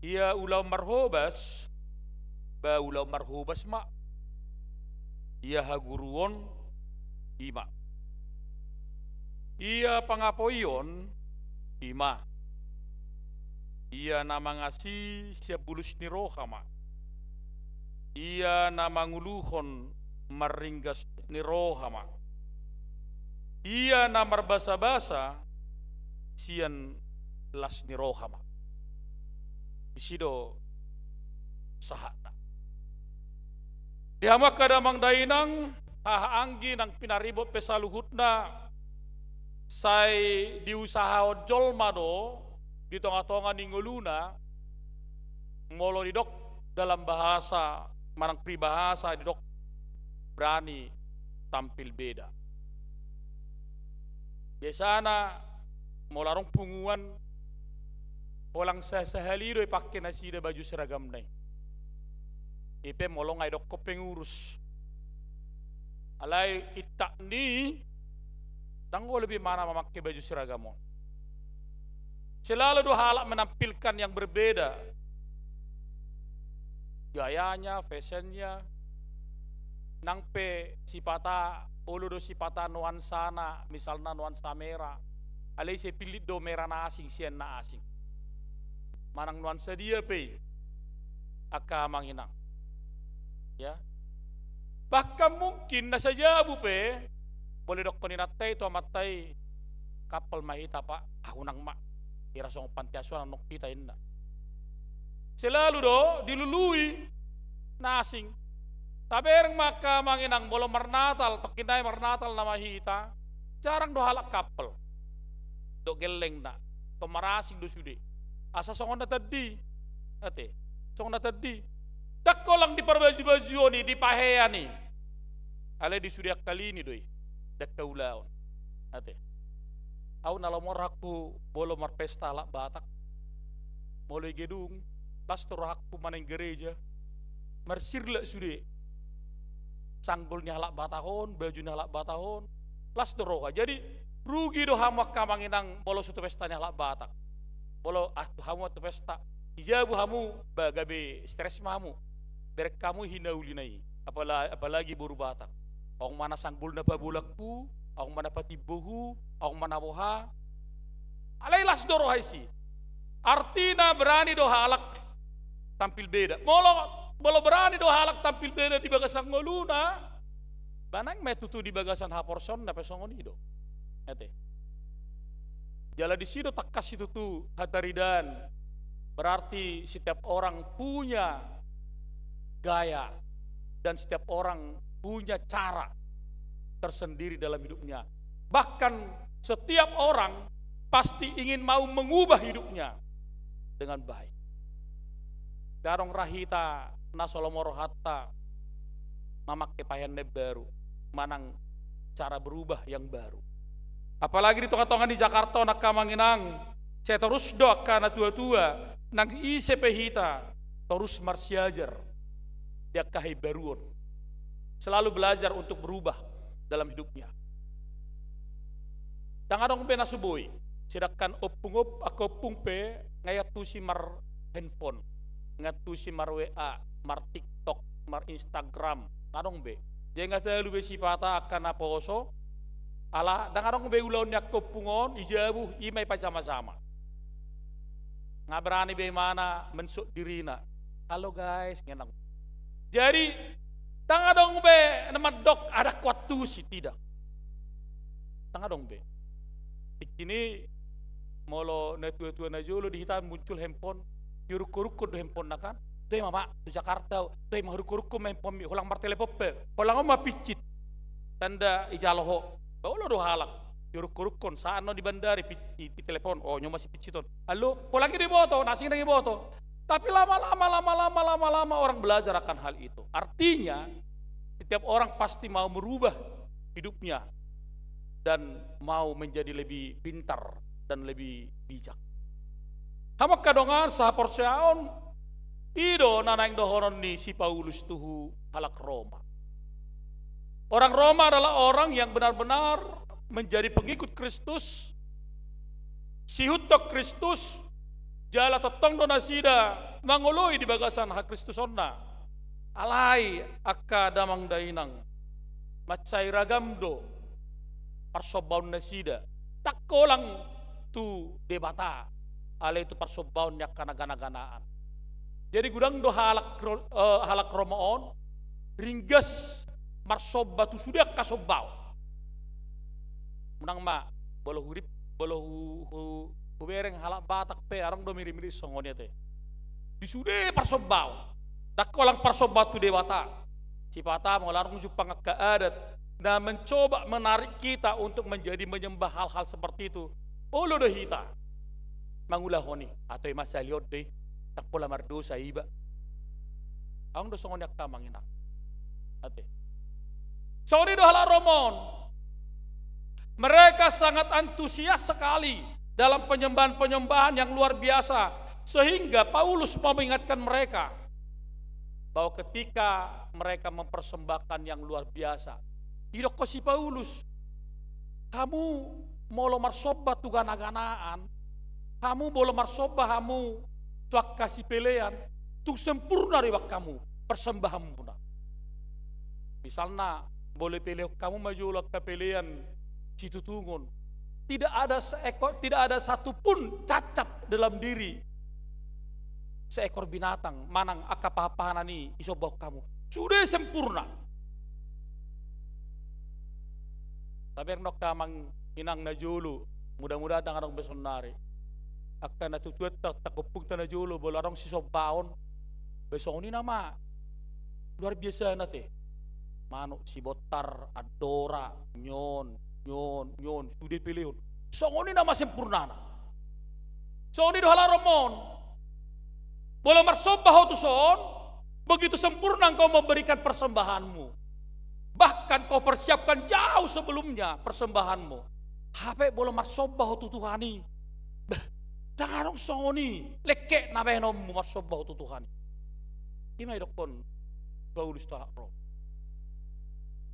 Ia ulaon marhobas, ba ulaon marhobas ma. Ia haguruon, i ma. Ia pangapoion, i ma. Ia na mangasi sian bulus ni roha ma. Ia na manguluhon marringgas ni roha ma. Ia na marbasabasa sian las ni roha ma. Disi do sahatna. Di hamu angka damang dainang, haha anggi nang pinaribot pe saluhutna, sai diusahahon jolma do di tongatonga ni ngoluna, molo didok dalam bahasa manang pribahasa didok berani tampil beda. Biasana molo adong punguan, holan sahali do ipake nasida baju seragamna i. I pe molo nga idokkon pengurus. Alai intap ni i, ndang olo be imana mamake baju seragam on. Selalu do halak menampilkan yang berbeda. Gayanya, fashionnya, nang pe sipata, olo do sipata nuansana, misalna nuansa merah. Alai sai pillit do merah na asing sian na asing. Manang nuansa dia pe i, angka amang inang. Ya. Bahkan mungkin na sajabu pe, molo didokkon inanta i tu amanta i, kampel ma hita, Pak, ah, unang ma. Hira songon panti asuhan annon hita, inna. Selalu do dilului na asing. Tabereng ma angka amang inang, molo marnatal, tongkin nai marnatal nama hita, jarang do halak kampel dohot gellengna, tong marasing do sude. Asa songon na tandi, ate, songon na tandi. Ndang holan di parbajubajuon i, di pahean i. Alai di sude angka lini do i, di angka ulaon. Ate. Au na lomo rohangku molo marpesta halak Batak. Molo i gedung, las do rohangku manang gereja, marsirlak sude. Sanggul ni halak Batak on, baju ni halak Batak on, las do roha. Jadi, rugi do hamu angka amang inang molo so tu pesta ni halak Batak. Molo, ah, tu hamu tu pesta, di jabu hamu, ba gabe stres ma hamu. Bereng hamu hinaulina i. Apala-, apalagi boru Batak. Aung ma na sanggulna pabolanghu, aung ma na patimbohu, aung ma na boha. Alai las do roha isi. Artina berani do halak tampil beda. Molo, molo berani do halak tampil beda di bagasan ngoluna, ba naeng ma tutu di bagasan haporseaonna pe songon i do. Ate. Jala disi do tangkas situtu hataridaan. Berarti setiap orang punya gaya dan setiap orang punya cara tersendiri dalam hidupnya. Bahkan setiap orang pasti ingin mau mengubah hidupnya dengan baik. Ndang adong ra hita na so lomo rohanta mamangke pahean na baru, manang cara berubah yang baru. Apalagi di tonga-tonga ni Jakarta on angka amang inang, sai torus do angka na tua-tua, nang ise pe hita, torus marsiajar di angka habaruon. Selalu belajar untuk berubah dalam hidupnya. Ndang adong be na so boi. Sedangkan ompung op-, angka ompung pe nga iantusi mar handphone, nga iantusi mar W A, mar TikTok, mar Instagram. Ndang adong be. Jadi nga talu be sipata angka na poso. Ala ndang adong be ulaon ni angka ompung on, i jabu, i ma i pajama-jama. Nga berani be imana menshoot dirina. "Halo guys," ngenang. Jadi, ndang adong be na mandok, "Adong huantusi," tidak. Ndang adong be. Tingki ni molo na tua-tua na jolo di hita muncul handphone, diuruk-urukkon do handphone na kan. "Toe ma, Mak, tu Jakarta, toe ma, uruk-urukkon ma handphone mi, holan martelepon pe, holan on ma pincit. Tanda ijalo ho." Ba olo do halak, diuruk-urukkon, saat na di bandara, pi-, di, ditelepon, "Oh, nyo masih pincit on." "Halo," holan i do diboto, na asing ndang diboto. Tapi lama-lama, lama-lama, lama-lama orang belajar akan hal itu. Artinya, setiap orang pasti mau merubah hidupnya dan mau menjadi lebih pintar dan lebih bijak. Hamu angka dongan sahaporseaon, i do na naeng dohonon ni si Paulus tu halak Roma. Orang Roma adalah orang yang benar-benar menjadi pengikut Kristus, sihuthon Kristus, jala tongtong do nasida mangoloi di bagasan hakristusonna. Alai angka damang dainang, mansai ragam do parsombaon nasida. Ndang holan tu Debata, alai tu parsombaon ni angka na gana-ganaan. Jadi godang do halak Ro-, eh, halak Roma on, ringgas marsomba tu sude angka sombaon. Unang ma, molo hurip, molo hu-, hu-, hubereng halak Batak pe, adong do miri-miri songon i ate. Di sude parsombaon. Ndang holan parsombaon tu Debata. Sipata molo adong jumpang angka adat na mencoba menarik kita untuk menjadi menyembah hal-hal seperti itu, olo do hita mangulahon i. Atau i ma sahali on do i, ndang pola mardosa iba. Adong do songon i angka amang inang. Ate. Songon i do halak Roma on. Mereka sangat antusias sekali dalam penyembahan-penyembahan yang luar biasa, sehingga Paulus mau mengingatkan mereka bahwa ketika mereka mempersembahkan yang luar biasa, didokkon si Paulus, "Hamu molo marsomba tu gana-ganaan, hamu molo marsomba hamu tu angka sipelean, tung sempurna do iba hamu persembahanmuna." Misalna, molo pelehon hamu ma jolo angka pelean situtungon, tidak ada seekor, tidak ada satu pun cacat dalam diri seekor binatang, manang angka pahan-pahanan i disombahon hamu. Sude sempurna. Tabereng do angka amang inang na jolo, mudah-mudahan ndang adong be saonnari. Angka natuatuanta, angka ompunta na jolo, molo adong sisombaon, ba songon i nama luar biasana ate. Manuk sibontar, andora, ni on, ni on, ni on, sude pelehon. Songon i nama sempurnana. Songon i do halak Roma on. Molo marsomba ho tuson, begitu sempurna engkau memberikan persembahanmu. Bahkan kau persiapkan jauh sebelumnya persembahanmu. Hape molo marsomba ho tu Tuhan i, bah, Ndang adong songon i, lengkep na baenonmu marsomba ho tu Tuhan i. I ma didokkon Paulus tu halak Rom.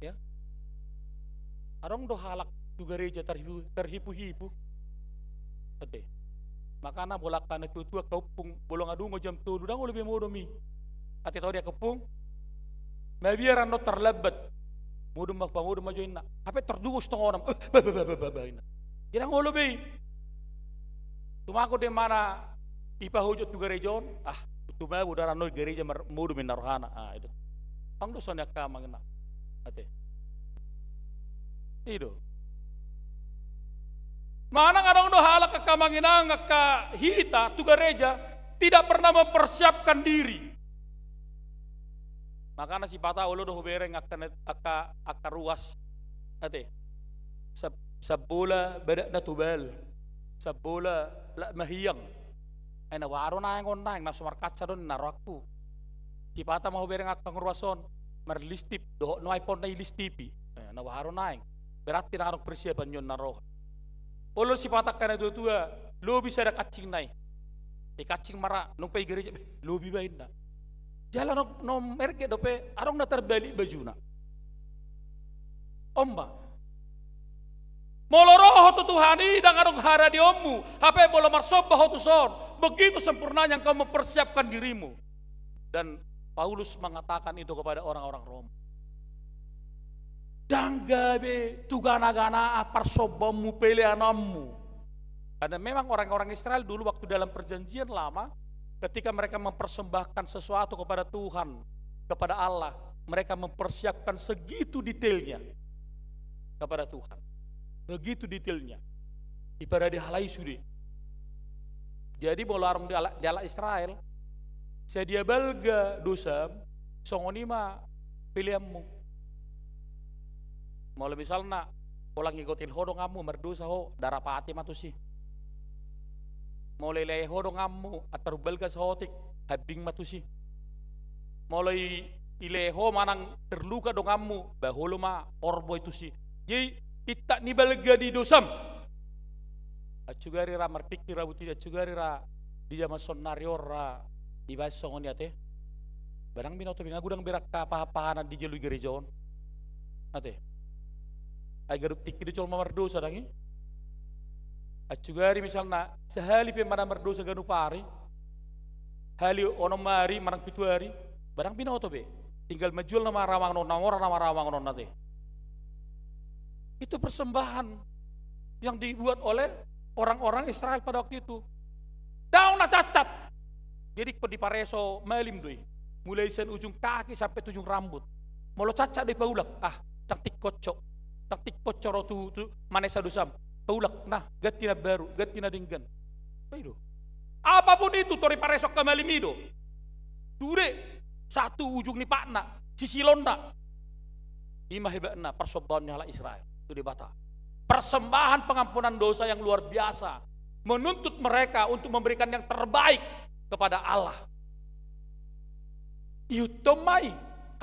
Ya. Adong do halak tu gareja terhipu-, terhipu-hipu. Ate. Makana molo angka na tua-tua, angka ompung, molo nga dungo jam tolu, ndang olo be modom i. Ate, tau di angka ompung? Mabiar annon tarlambat. Modom ma, pamodom ma jo inna. Hape tor dungo sitongah onom. Eh, ba, ba, ba, inna. Ndang olo be i. Tumangkon do imana dipahojot tu gareja on. Ah, tumabo do annon gareja mar-, modom inna rohana. Ah, i do. Ndang do songon i angka amang inna. Ate. I do. Manang adong do halak angka amang inang, angka hita tu gareja tidak pernah mempersiapkan diri. Makana sipata olo do hubereng angka, angka, angka ruas. Ate. Sab-, sambola badakna tobal. Sambola lak mahiang. Ai na boha do naeng on naeng, na so markaca do ninna rohangku. Sipata ma hubereng angka ruas on, marlistip, dohot nuaeng pe on na ilistipi. Eh, na boha do naeng. Berarti ndang adong persiapan ni on na roha. Olo sipata angka na tua-tua, lobi sada kancingna i. Dikancing ma ra, nunga pe i gareja, beh, lobi ba inna. Jala na, na merget dope, adong na tarbalik bajuna. On ma. Molo ro ho tu Tuhan i, ndang adong haradionmu, hape molo marsomba ho tuson, begitu sempurnanya engkau mempersiapkan dirimu. Dan Paulus mengatakan itu kepada orang-orang Roma. Ndang gabe tu gana-ganaan parsombaonmu, peleanonmu. Karena memang orang-orang Israel dulu waktu dalam perjanjian lama, ketika mereka mempersembahkan sesuatu kepada Tuhan, kepada Allah, mereka mempersiapkan segitu detailnya kepada Tuhan. Begitu detailnya. Diparade halak i sude. Jadi molo adong di halak, di halak Israel, sadia balga dosam, songon i ma peleanmu. Molo misalna, holan ingot ho donganmu, mardosa ho, darapati ma tusi. Molo ilehe ho donganmu, antar umbalga saotik, hambing ma tusi. Molo i-, ilehe ho manang terluka donganmu, ba holo ma horbo i tusi. Jadi, intap ni balga ni dosam. Acu gari ra marpingkir abu tida, acu gari ra di jaman saonnari on ra dibaen songon i ate. Ba ndang binoto be, nga godang be ra angka pahan-pahanan dijalo di gareja on. Ate. Ai ganup tingki do jolma mardosa ndang i. Acu gari misalna, sahali pe manang mardosa ganup ari. Hali onom ari, manang pitu ari. Ba ndang binoto be. Tinggal manjual nama ramangon on, na mora nama ramangon on ate. Itu persembahan yang dibuat oleh orang-orang Israel pada waktu itu. Ndang na cacat. Jadi ingkon dipareso malim do i. Mulai sian ujung kaki sampe tu ujung rambut. Molo cacat do i paulak, ah, ndang tingkos ho. Ndang tingkos ho ro tu, tu manesa dosam. Paulak, nah, ganti na baru, ganti na denggan. Ba i do. Apapun itu, tor dipareso angka malim i do. Sude, sahat tu ujung ni patna, sisilonna. I ma hebatna parsombaon ni halak Israel tu Debata. Persembahan pengampunan dosa yang luar biasa menuntut mereka untuk memberikan yang terbaik kepada Allah. Ihuthon ma i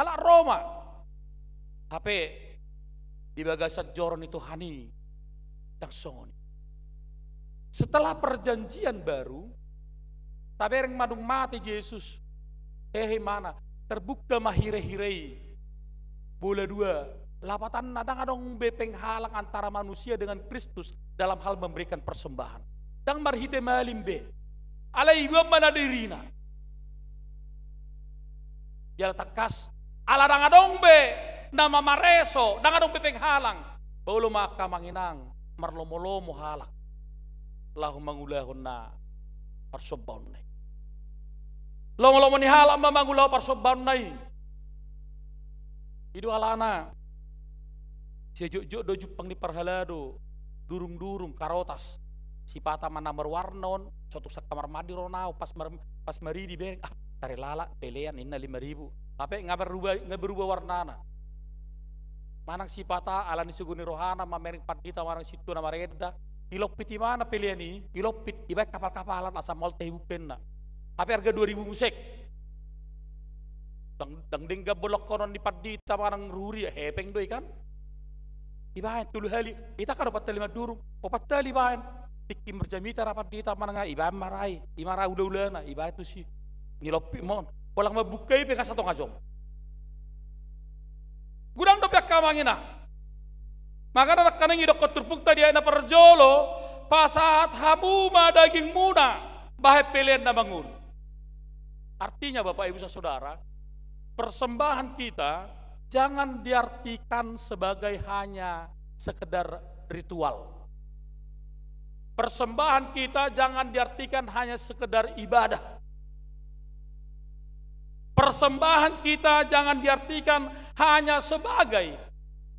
halak Roma. Hape di bagasan joro ni Tuhan i ndang songon i. Setelah perjanjian baru, tabereng ma dung mate Jesus, hehe imana, terbuka ma hira-hira i. Bola dua, lapatanna ndang adong be penghalang antara manusia dengan Kristus dalam hal memberikan persembahan. Ndang marhite malim be. Alai iboan ma na dirina. Jala tangkas, ala ndang adong be na mamareso, ndang adong be penghalang. Ba olo ma angka amang inang, marlomo-lomo halak laho mangulahon na parsombaonna i. Lomo-lomo ni halak ma mangulahon parsombaonna i. I do alana, sai jotjot do jumpang ni parhalado durung-durung karotas. Sipata ma na marwarna on, so tung sian kamar mandi ro au, pas mar-, pas maridi bereng, ah, tarelala, pelean, ninna lima ribu. Hape nga berubah, nga berubah warnana. Manang sipata ala ni sogo ni rohana mamereng pandita manang sintua na marenda, ilompit imana pelean i, ilompit, ibaen kapal-kapalan asa maol tahi bungkenna. Hape arga dua ribu muse. Ndang, ndang denggan bolongkonon ni pandita manang ruhut i, hepeng do i kan. Ibaen tolu hali, ita kan opat hali mandurung, opat hali ibaen. tingki marjamita rapat di hita manang, ibaen ma ra i, ima ra ulaulana, ibaen tusi. Nilompit ma on. Pola mambuka i pe nga satonga jom. Godang dope angka amang inang. Makana nangkaning didokkon turpukta di ayat na parjolo, pasahat hamu ma dagingmuna bahen pelean na mangolu. Artinya, Bapak Ibu Saudara, persembahan kita jangan diartikan sebagai hanya sekedar ritual. Persembahan kita jangan diartikan hanya sekedar ibadah. Persembahan kita jangan diartikan hanya sebagai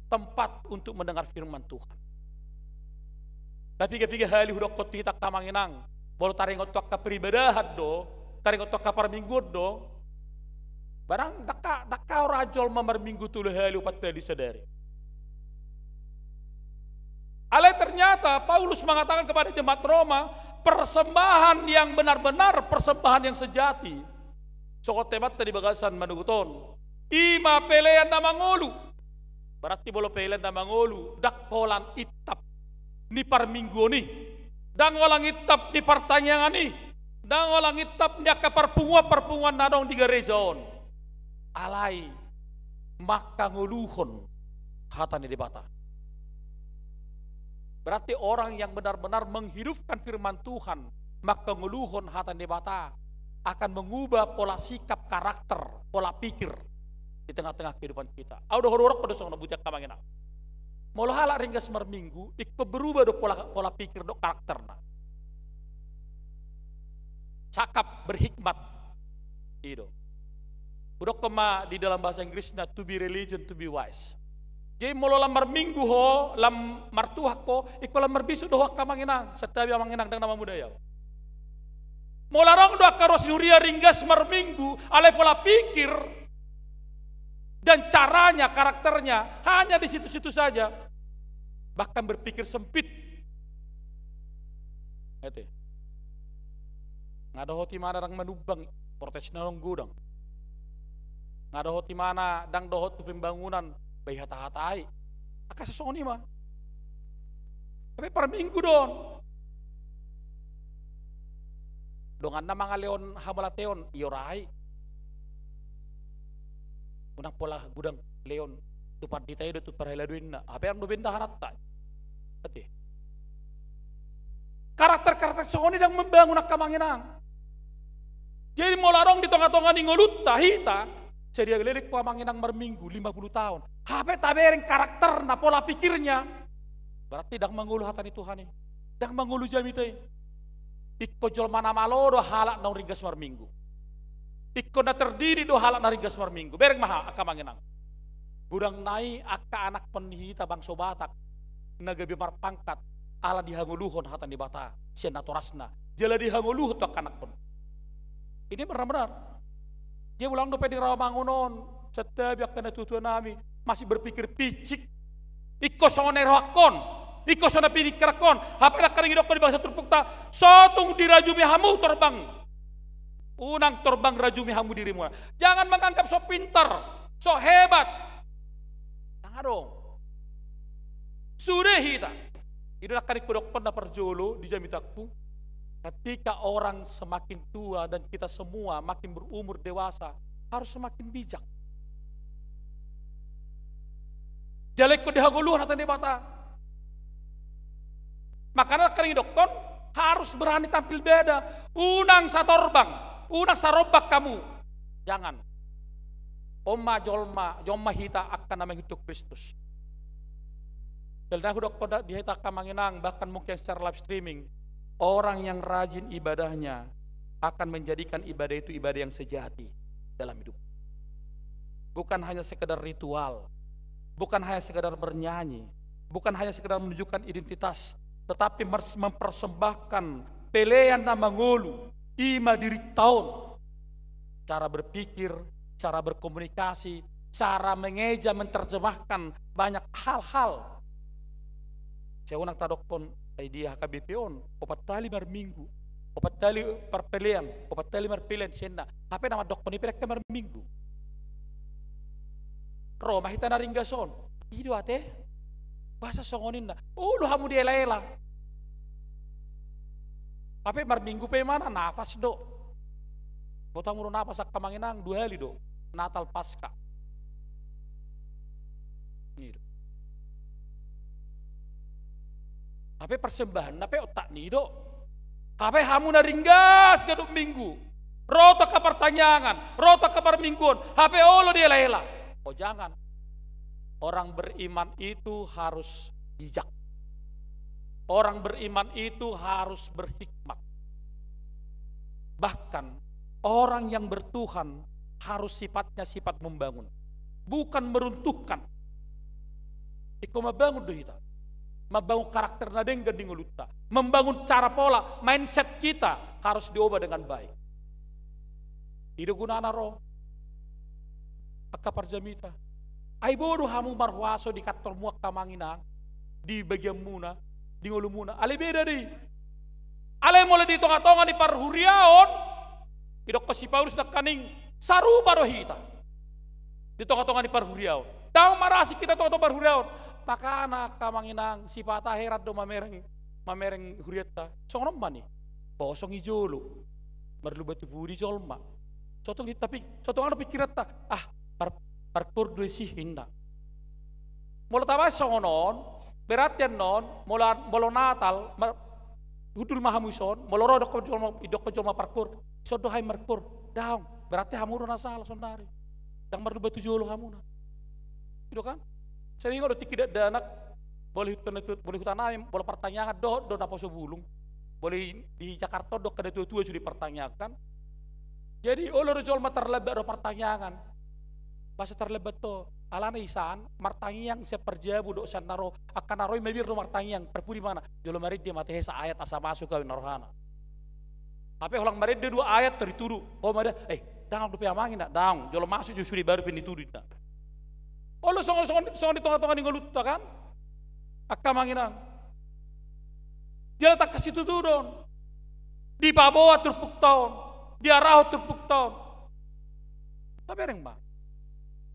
tempat untuk mendengar firman Tuhan. Tapi piga-piga hali hudokkon tu hita angka amang inang, molo taringot tu angka peribadahan do, taringot tu angka parmingguon do, barang dangka, dangka ora jolma marminggu tolu hali, opat hali sadari. Alai ternyata Paulus mengatakan kepada jemaat Roma, persembahan yang benar-benar, persembahan yang sejati, songon temanta di bagasan manogot on, ima pelean na mangolu. Berarti molo pelean na mangolu, ndang holan intap ni parmingguon i, ndang holan intap ni partangiangan i, ndang holan intap ni angka parpunguan-parpunguan na adong di gareja on. Alai mangkangoluhon hata ni Debata. Berarti orang yang benar-benar menghidupkan firman Tuhan, mangkangoluhon hata ni Debata, akan mengubah pola sikap, karakter, pola pikir di tengah-tengah kehidupan kita. Au do, hudokkon do songon na, boti angka amang inang. Molo halak ringgas marminggu, ingkon berubah do pola, pola pikir dohot karakterna. Cakap berhikmat. I do. Hudokkon ma di dalam bahasa Inggrisna, to be religion, to be wise. Jadi molo lam marminggu ho, lam martuhan ho, ingkon lam marbisuk do ho angka amang inang, santabi amang inang, ndang na mamodai au. Molo adong do angka ruas ni huria ringgas marminggu, alai pola pikir dan caranya, karakternya hanya di situ-situ saja, bahkan berpikir sempit. Ete. Nga dohot imana ndang manumbang, protesna on godang. Nga dohot imana ndang dohot tu pembangunan, bai hata-hatai. Angka sasongon i ma. Hape parminggu do on. Donganna mangalehon hamauliateon, iorai. Unang pola godang lehon tu pandita i do, tu parhalado inna. Hape ndang dope indahananta. Ate. Karakter-karakter songon i ndang membangun angka amang inang. Jadi molo adong di tonga-tonga ni ngolunta hita, sadia leleng ho amang inang marminggu lima puluh taon, hape tabereng karakterna, pola pikirnya, berarti ndang mangolu hata ni Tuhan i. Ndang mangolu jamita i. Ingkon jolma na malo do halak naung ringgas marminggu. Ingkon na terdidik do halak na ringgas marminggu. Bereng ma ha, angka amang inang. Godang nai angka anakhon ni hita bangso Batak na gabe marpangkat ala dihangoluhon hata ni Debata sian natorasna, jala dihangoluhon tu angka anakhon. Ini benar-benar. Dia ulang dope di rawa mangun on, santabi angka natua-tua nami, masih berpikir picik. Ingkon songon na irohangkon, ingkon songon na piningkirangkon. Hape nangkaning didokkon di bagasan turpukta, so tung dirajumi hamu torbang. Unang torbang rajumi hamu dirimuna. Jangan menganggap so pintar, so hebat. Ndang adong. Sude hita. I do nangkaning hudokkon na parjolo di jamitangku. Ketika orang semakin tua dan kita semua makin berumur dewasa, harus semakin bijak. Jala ingkon dihangoluhon hata ni Debata. Makana nangkaning didokkon, harus berani tampil beda. Unang satorbang, unang sarombang hamu. Jangan. On ma jolma, on ma hita angka na mangihut Kristus. Jala na hudokkon da di hita angka amang inang, bahkan mungkin secara live streaming, orang yang rajin ibadahnya akan menjadikan ibadah itu ibadah yang sejati dalam hidup. Bukan hanya sekedar ritual, bukan hanya sekedar bernyanyi, bukan hanya sekedar menunjukkan identitas, tetapi mers-, mempersembahkan pelean na mangolu, i ma dirinta on. Cara berpikir, cara berkomunikasi, cara mengeja, menerjemahkan banyak hal-hal. Sai unang tadokkon, ai di H K B P on, opat hali marminggu, opat hali marpelean, opat hali marpelean, sian na. Hape na mandokkon i pe dangka marminggu. Ro ma hita na ringgas on. I do ate. Boasa songon i ninna? Olo hamu diela-ela. Hape marminggu pe imana nafas do. Boto hamu do nafas angka amang inang, dua hali do. Natal, Paska. I do. Hape persembahanna pe otak ni i do. Hape hamu na ringgas ganup minggu, ro tu angka partangiangan, ro tu angka parmingguon, hape olo diela-ela. Oh, jangan. Orang beriman itu harus bijak. Orang beriman itu harus berhikmat. Bahkan, orang yang bertuhan harus sifatnya sifat membangun, bukan meruntuhkan. Ingkon mambangun do hita. Mambangun karakter na denggan di ngolunta. Membangun cara pola, mindset kita harus diubah dengan baik. I do gunana ro angka parjamita. Ai bodo hamu marhuaso di kantormu angka amang inang, di bagianmuna, di ngolumuna. Alai beda do i. Alai molo di tonga-tonga ni parhuriaon, didokkon si Paulus nangkaning, sarupa do hita di tonga-tonga ni parhuriaon. Ndang marasing hita tonga-tonga parhuriaon. Makana angka amang inang, sipata heran do mamereng, mamereng hurianta. Songon on ma ni, kosong i jolo. Marlumba tu pudi jolma. Sotong di, tapi sotong adong pikiranta, ah, par-, parkoor do i si, ninna. Molo tabaen songon on, berarti annon, molo, molo Natal, mar-, hundul ma hamu dison, molo ro didokkon jolma, didokkon jolma parkoor, dison do hami markoor. Daong, berarti hamu do na sala saonari. Ndang marlumba tu jolo hamuna. I do kan? Sai ingot do tingki dakdanak, molo di huta, molo di huta nami, molo partangiangan dohot do naposo bulung. Molo di Jakarta on do angka natua-tua sude partangiangan. Jadi olo do jolma tarlambat ro partangiangan. Boasa tarlambat ho? Alana i san martangiang sian parjabu dohot sian na ro, angka na ro i mabiar do martangiang, parpudi imana, jolo marende ma ate he saayat asa masuk au, ninna rohana. Hape holan marende dua ayat tor ditudu. Ho ma da, eh, ndang dope amang, ninna, daong, jolo masuk jo sude baru pe ditudu, ninna. Olo songon, songon, songon di tonga-tonga ni ngolunta kan? Angka amang inang. Diletak situtu do on. Dipaboa turpukta on. Diarahon turpukta on. Tabereng ma.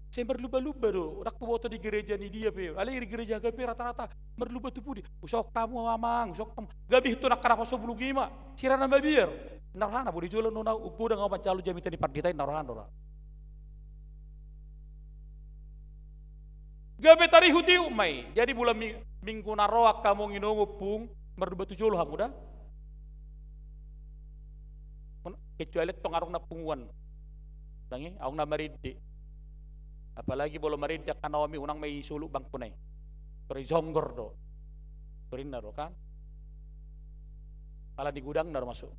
Sai marlumba-lumba do, ndang huboto di gereja ni dia pe. Alai di gereja gabe rata-rata marlumba tu pudi. Usaok hamu amang, usaok hamu. Gabe tu angka naposo bulung i ma. Sirana mabiar. Ninna rohana, boi do jolo annon au, godang au manjalo jamita ni pandita i, ninna rohana do ra. Gabe tarihut-ihut ma i. Jadi molo mi-, minggu na ro angka amang inang, ompung, marlumba tu jolo hamu da. Kecuali tong adong na punguan. Ndang i, adong na marende. Apalagi molo marende angka naomi, unang ma i solu bangkuna i. Tor i jonggor do. Tor ninna do kan. Ala ni godangna do masuk.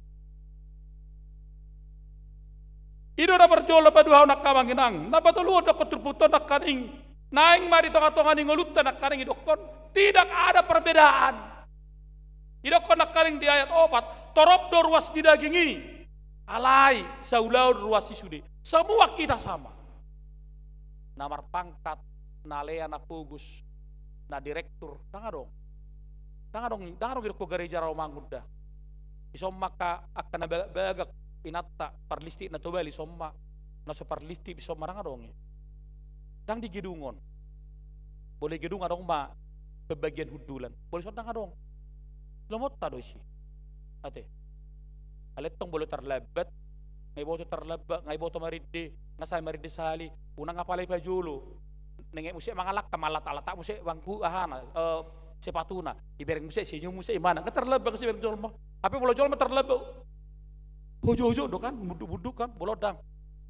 I do na parjolo paduahon angka amang inang. Na patoluhon didokkon turpukta on nangkaning, naeng ma di tonga-tonga ni ngolunta nangkaning didokkon, tidak ada perbedaan. Didokkon nangkaning di ayat opat, torop do ruas ni daging i, alai saulaon ruas i sude. Semua kita sama. Na marpangkat, na lea, na pogos, na direktur, ndang adong. Ndang adong, ndang adong didokkon gareja Rawamangun da. Dison ma angka, angka na bagak-bagak inanta, parlistik na tobal dison ma, na so parlistik dison ma, ndang adong i. Ndang di gedung on. Molo di gedung adong ma pembagian hundulan. Molo dison ndang adong. Lomonta do disi. Ate. Alai tong molo tarlambat, nga iboto tarlambat, nga iboto marende, nga sae marende sahali, unang apala i pajolo. Nenget muse mangalangka, malata-lata muse bangku, ahana, eh, sepatuna. Ibereng muse, senyum muse, imana. Nga tarlambat muse ibereng jolma. Hape molo jolma tarlambat, hojo-hojo do kan, munduk-munduk kan, molo ndang.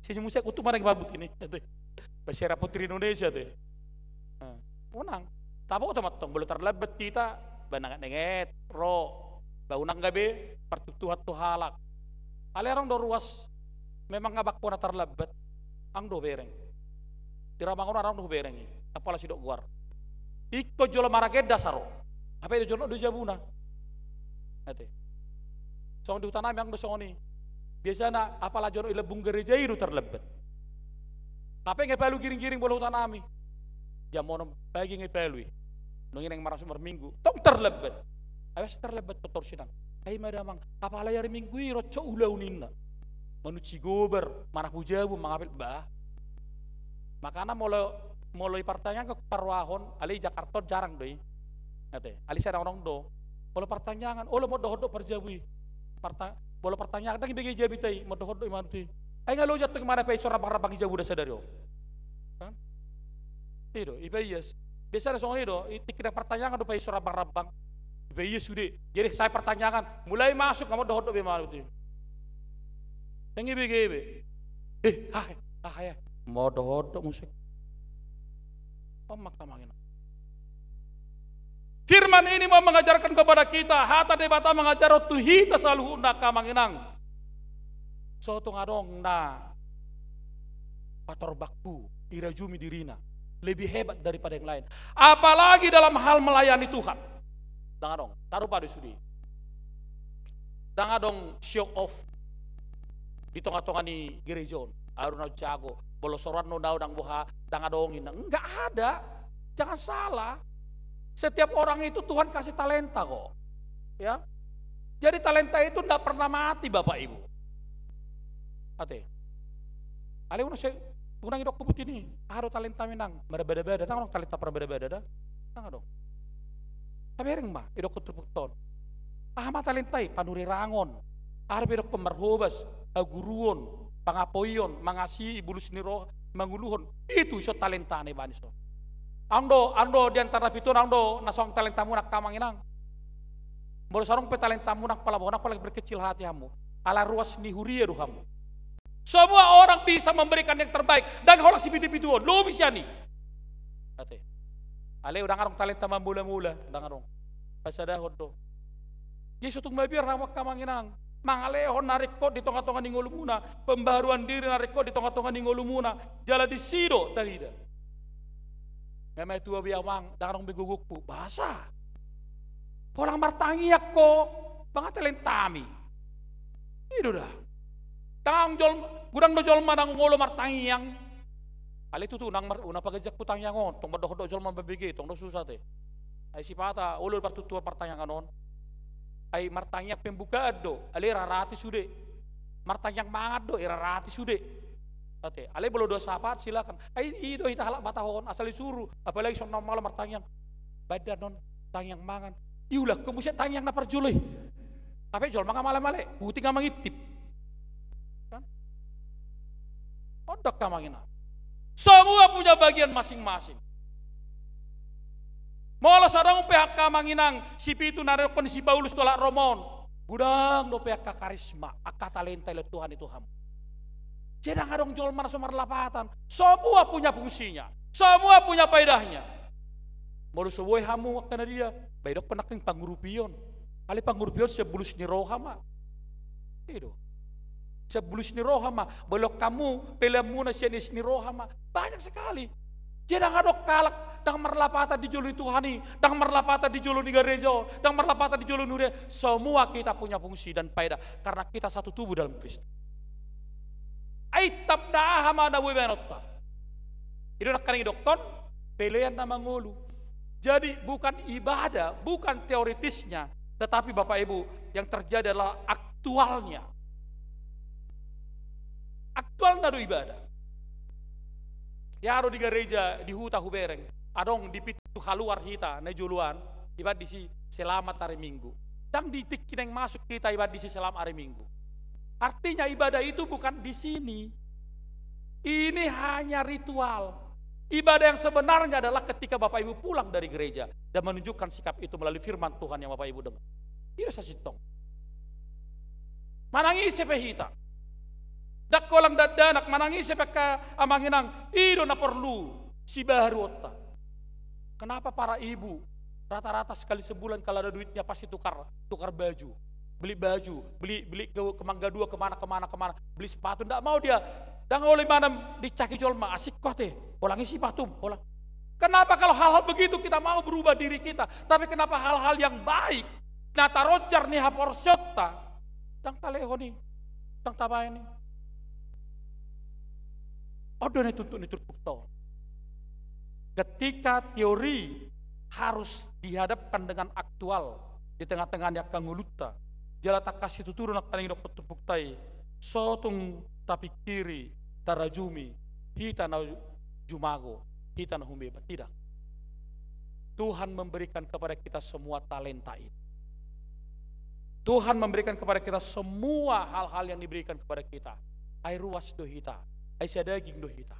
Senyum muse, untung manang i mabut ini. Ate. Basiara Putri Indonesia ate. Nah, unang. Taboto ma tong molo tarlambat hita, ba nenget-nenget ro, ba unang gabe partuktuhan tu halak. Alai adong do ruas, memang nga bangkona tarlambat, ndang do hubereng. Di Rawamangun adong do hubereng i, apala sidok goar. Ingkon jolo maragenda sa ro. Hape do jolo do jabuna. Ate. Songon di huta nami ndang do songon i. Biasana apala jonok i lambung gareja i do tarlambat. Hape nga ipalu giring-giring molo huta nami. Jam onom pagi nga ipalu i. Nunga i naeng marasuk marminggu. Tong tarlambat. Ai boasa tarlambat ho torus inang? Ai ma damang. Apala i ari Minggu i ro so ulaon ninna. Manutsi gobar, manapu jabu, mangapel bah. Makana molo, molo i partangiangan parrohahon, alai Jakarta on jarang do i. Ate, alai sai adong do. Molo partangiangan, olo ma dohot do parjabu i. Parta-, molo partangiangan, ndang ibege jamita i, mandohot do i manang tu i. Ai nga loja tong i manang paias rambang-rambang i jabu da sadari on. Kan? I do, ipaias. Biasana songon i do, i tingki na partangiangan do paias rambang-rambang. Ipaias sude. Jadi sai partangiangan, mulai masuk, nga mandohot do be manang tu i. Ndang ibege be. Eh, hahe, hahe. Mandohot do muse. Pamangkamanginan. Firman ini mau mengajarkan kepada kita, hata Debata mangajar tu hita saluhutna, angka amang inang. So tung adong na pator bakku, irajumi dirina, lebih hebat daripada yang lain. Apalagi dalam hal melayani Tuhan. Ndang adong, tarupa do sude. Ndang adong show off di tonga-tonga ni gereja on. Ahu do na jago, molo so ro annon ahu ndang boha, ndang adong inna. Nggak ada. Jangan salah. Setiap orang itu Tuhan kasih talenta kok. Ya. Jadi talenta itu nggak pernah mati, Bapak Ibu. Ate. Alai unang se-, unang idok hubut ini. Aha do talentami nang? Marbada-bada. Ndang adong talenta marbada-bada da. Ndang adong. Tabereng ma, idokkon turpukta on. Aha ma talenta i? Panurirang on. Aha do pe idokkon, marhobas, haguruon, pangapoion, mangasihi, bulus ni roha, manguluhon. Itu ison talentana i baen ison. Adong do, adong do di antara pitu on, adong do na songon talentamuna, angka amang inang. Molo so adong pe talentamuna, pala boha, apalagi berkecil hati hamu. Ala ruas ni huria do hamu. Semua orang bisa memberikan yang terbaik. Ndang holan si pitu-pitu on, lobi sian i. Ate. Alai ndang adong talenta mambola-bola, ndang adong. Pasadahon do. Jadi so tung mabiar hamu, angka amang inang, mangalehon na ringkot di tonga-tonga ni ngolumuna, pembaharuan diri na ringkot di tonga-tonga ni ngolumuna, jala disi do tarida. Nga matua be amang, ndang adong be gogongku. Boasa? Holan martangiang ho, nunga talentami. I do da. Ndang jol-, godang do jolma ndang olo martangiang. Alai tutu, unang mar-, unang paganjangku tangiang on, tong mandohot do jolma mambege, tong do susah ate. Ai sipata, olo partutuan partangiangan on. Ai martangiang pembukaan do, alai rarate sude. Martangiang mangan do, i rarate sude. Ate, alai molo doa syafaat silakan. Ai i do hita halak Batak on, asal disuru, apalagi songon na malo martangiang. Badan on, tangiang mangan. Iulak ho muse tangiang na parjolo i. Tapi jolma nga male-male, buti nga mangintip. Kan? Ondok ka mangina. Semua punya bagian masing-masing. Molo so adong pe angka amang inang, si pitu na nidok ni si Paulus tu halak Rom on. Godang dope angka karisma, angka talenta dilehon Tuhan i tu hamu. Jadi ndang adong jolma na so marlapatan. Semua punya fungsinya. Semua punya faedahnya. Molo so boi hamu angka na dia, ba idokkon nangkin pangurupion. Alai pangurupion sian bulus ni roha ma. I do. Sian bulus ni roha ma. Molo hamu, peleanmuna sian ias ni roha ma. Banyak sekali. Jadi ndang adong halak ndang marlapatan di jolo ni Tuhan i, ndang marlapatan di jolo ni gareja on, ndang marlapatan di jolo ni huria. Semua kita punya fungsi dan faedah karena kita satu tubuh dalam Kristus. Ai tanda aha ma na boi baenonta? I do nangkaning didokkon, pelean na mangolu. Jadi bukan ibadah, bukan teoritisnya, tetapi Bapak Ibu, yang terjadi adalah aktualnya. Aktualna do ibadah. Ia do di gareja, di huta hubereng, adong di pintu haluar hita na joloan, ibaen disi selamat hari Minggu. Ndang di tingki naeng masuk hita ibaen disi selamat hari Minggu. Artinya ibadah itu bukan di sini. Ini hanya ritual. Ibadah yang sebenarnya adalah ketika Bapak Ibu pulang dari gereja dan menunjukkan sikap itu melalui firman Tuhan yang Bapak Ibu dengar. I do sasintong. Manang ise pe hita. Ndang holan dakdanak, manang ise pe angka amang inang, i do na porlu sibaruonta. Kenapa para ibu rata-rata sekali sebulan kalau ada duitnya pasti tukar, tukar baju, beli baju, beli, beli ke, ke Mangga Dua, kemana, kemana, kemana, beli sepatu? Ndak mau dia. Ndang olo imana dicaki jolma, asik ho ate, holan i sipatum, holan. Kenapa kalau hal-hal begitu kita mau berubah diri kita, tapi kenapa hal-hal yang baik, na taronjar ni haporseaonta, ndang talehon i, ndang tabaen i? On do na dituntut ni turpukta on. Ketika teori harus dihadapkan dengan aktual di tengah-tengah ni angka ngolunta, jala tangkas situtu do nangkaning didokkon turpukta i, so tung tapingkiri, tarajumi, hita na jumago, hita na humhebat, tidak. Tuhan memberikan kepada kita semua talenta itu. Tuhan memberikan kepada kita semua hal-hal yang diberikan kepada kita. Ai ruas do hita, ai sadaging do hita.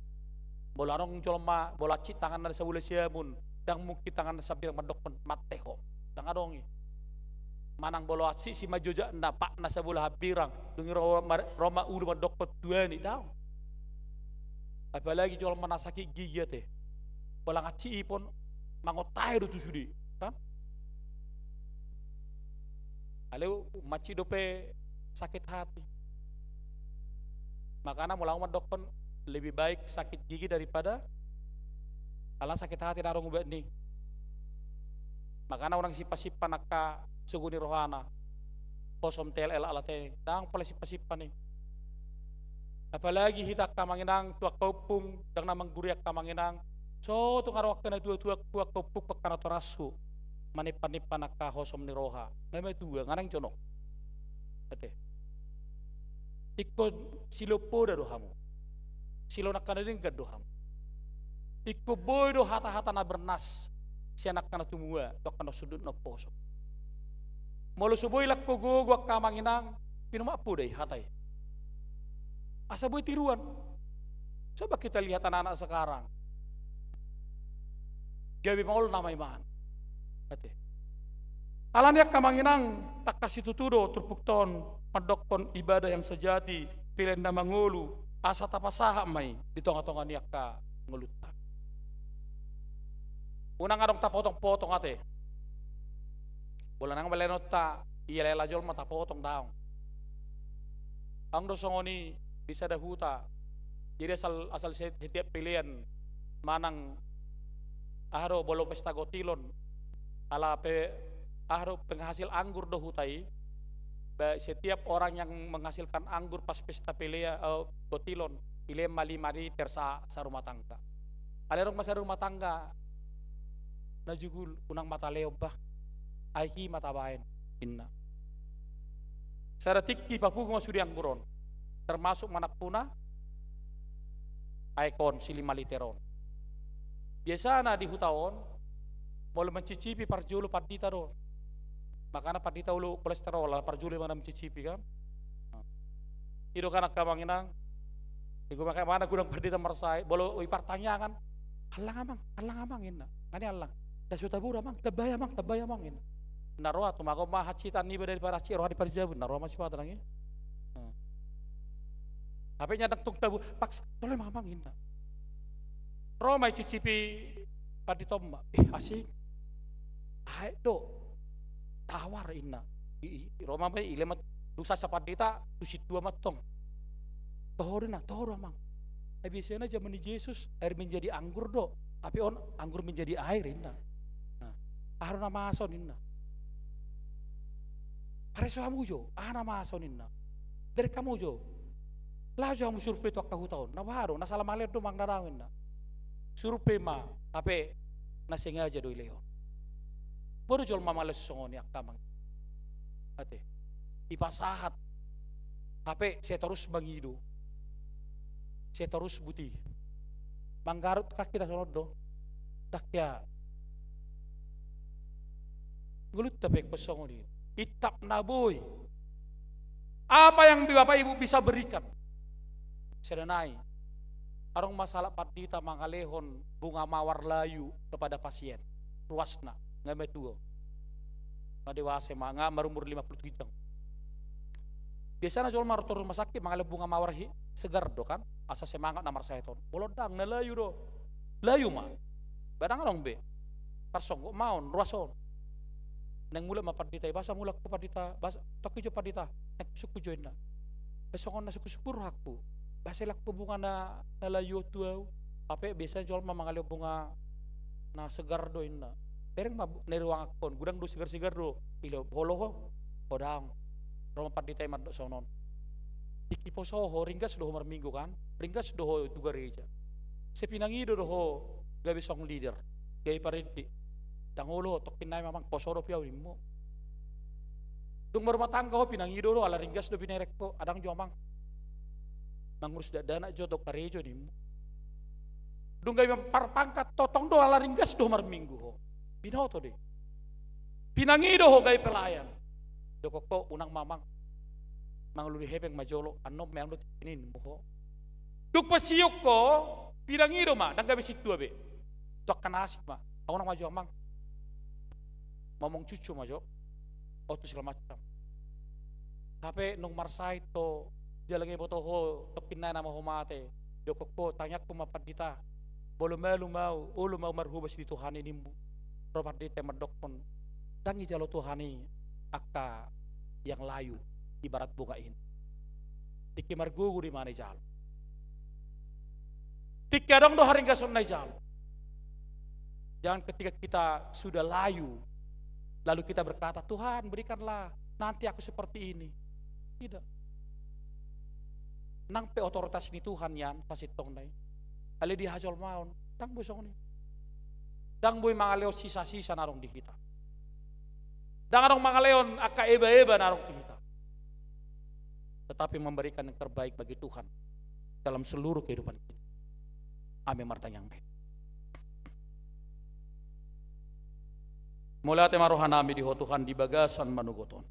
Molo adong jolma, molo hansit tanganna sabola siamun, ndang mungkin tanganna sambirang mandokkon mate ho. Ndang adong i. Manang molo hansit simanjojakna, patna sabola hambirang, dung i ro ma, ro ma ulu mandokkon tuani, daong. Apalagi jolma na sakit gigi ate. Molo hansit ipon, mangontahe do tu sude, kan? Alai hansit dope sakit hati. Makana molo au mandokkon lebih baik sakit gigi daripada ala sakit hati na adong ubatna i. Makana unang simpan-simpan angka sogo ni rohana. Hosom telel ala te, ndang pola simpan-simpan i. Apalagi hita angka amang inang, tu angka ompung, ndang na manggurui angka amang inang. So tung adong angka na tua-tua, tu angka ompung, angka natorashu. Manimpan-nimpan angka hosom ni roha. Nga matua, nga naeng jonok. Ate. Ingkon silompoda do hamu. Silon angka na denggan do hamu. Ingkon boi do hata-hata na bernas sian angka na tumua, tu angka na sundut na umposo. Molo so boi langka gogo angka amang inang, pinumampu do i hata i. Asa boi tiruan. Coba kita lihat anak-anak sekarang. Gabe maol nama iman. Ate. Alani angka amang inang, tangkas situtu do turpukta on mandokkon ibadah yang sejati, pelean na mangolu, asa tapasahat ma i di tonga-tonga ni angka ngolunta. Unang adong tapotong-potong ate. Molo nang balaenonta, iela-ela jolma tapotong, daong. Adong do songon i di sada huta. Jadi asal, asal se-, setiap pelean manang aha do, molo pesta gotilon, ala pe, aha do, penghasil anggur do huta i. Ba, setiap orang yang menghasilkan anggur pas pesta pelea, eh, gotilon, dilehon ma lima liter sa, sarumah tangga. Alai adong ma sarumah tangga na jugul, unang ma talehon bah, aek i ma tabaen, ninna. Sada tingki papungu ma sude anggur on, termasuk manampuna aek on, si lima liter on. Biasana di huta on, molo mencicipi parjolo pandita do. Makana pandita olo kolesterol, ala parjolo i ma na mencicipi, kan. I do kan angka amang inang. Inggo maka mana godang pandita marsae, molo i partangiangan, "Allang amang, allang amang," ninna. Nga niallang. "Nda so taboru amang, tambai amang, tambai amang," ninna. Na roha, tumagon ma hansitan niba daripada hansit roha ni parjabun, na roha ma sipata nang i. Nah. Hape nya ndang tung taboru, paksa, "Tole ma amang," ninna. Ro ma i cicipi pandita on ma, "Eh, asing. Aek do. Tawar," ninna. I, i, ro ma i, dilehon ma, dung sasa pandita, tu sintua ma tong. "Toho do," ninna, "toho do amang. Ai biasana zaman ni Jesus, air menjadi anggur do. Hape on, anggur menjadi air," ninna. Nah, "Aha do na masa on?" ninna. "Pareso hamu jo, aha na masa on?" ninna. "Bereng hamu jo. Laho jo hamu survei tu angka huta on. Na boha do, na sala mangalehon do manang na daong?" ninna. Survei ma, hape na sengaja do dilehon. Boi do jolma mangalehon songon i angka amang. Ate. Dipasahat. Hape seterus mangido. Seterus buti. Manggarut kan hita songon on do. Ndang hea. Ngolunta pe ingkon songon i. Itap na boi. Apa yang Bapak Ibu bisa berikan? Sada nai. Adong ma sahalak pandita mangalehon bunga mawar layu kepada pasien. Ruasna, nga matua. Nga dewasa ma, nga marumur lima puluh ginjang. Biasana jolma ro tu rumah sakit mangalehon bunga mawar hi-, segar do kan, asa semangat na marsahat on. Molo ndang, na layu do. Layu ma. Ba ndang adong be. Tarsonggot ma on, ruas on. Naeng mulak ma pandita i, "Boasa mulak ho pandita, boasa, tongki jo pandita, naeng husungkun jo," ninna. "Ba songon na sungkun-sungkun rohangku. Boasa dilehon ho bunga na, na layu on tu au? Hape biasana jolma mangalehon bunga na segar do," ninna. "Bereng ma bu-, na di ruanganku on, godang do segar-segar do. Olo ho, ho daong." Ro ma pandita i mandok songon on. Tingki poso ho, ringgas do ho marminggu kan? Ringgas do ho tu gareja. Sai pinangido do ho gabe song leader, gabe parende. "Ndang olo ho, tongkin nai ma amang, poso dope au," nimmu. Dung marumah tangga ho, pinangido do, ala ringgas do binereng ho, "Ndang jo amang. Mangurus dakdanak jo, ndang karejo," nimmu. Dung gabe parpangkat ho, tong do ala ringgas do marminggu ho. Binoto do i. Pinangido ho gabe pelayan. Didokkon ho, unang ma amang, mangolu di hepeng ma jolo, annon ma i au do tingki on, ninmu ho. Dung pasiuk ho, pinangido ma, ndang gabe sintua be. Tu angka na asing ma, unang ma jo amang, mamamung cucu ma jo, oto, segala macam. Hape nunga marsahit ho, jala nga diboto ho tongkin nai nama ho mate. Didokkon ho, tangiangkon ma pandita, molo malum au, olo ma au marhobas di Tuhan i, ninmu. Ro pandita mandokkon, ndang dijalo Tuhan i angka yang layu, ibarat bunga ini. Tingki margogo do i ma na dijalo. Tingki adong do haringgason na dijalo. Jangan ketika kita sudah layu, lalu kita berkata, "Tuhan, berikanlah nanti aku seperti ini." Tidak. Nang pe otoritas ni Tuhan nian, sasintongna i, alai di hajolmaon, ndang boi songon i. Ndang boi mangalehon sisa-sisa na adong di hita. Ndang adong mangalehon angka eba-eba na adong di hita, tetapi memberikan yang terbaik bagi Tuhan dalam seluruh kehidupan kita. Amin. Martangiang ma hita. Mauliate ma rohanami di Ho Tuhan di bagasan manogot on.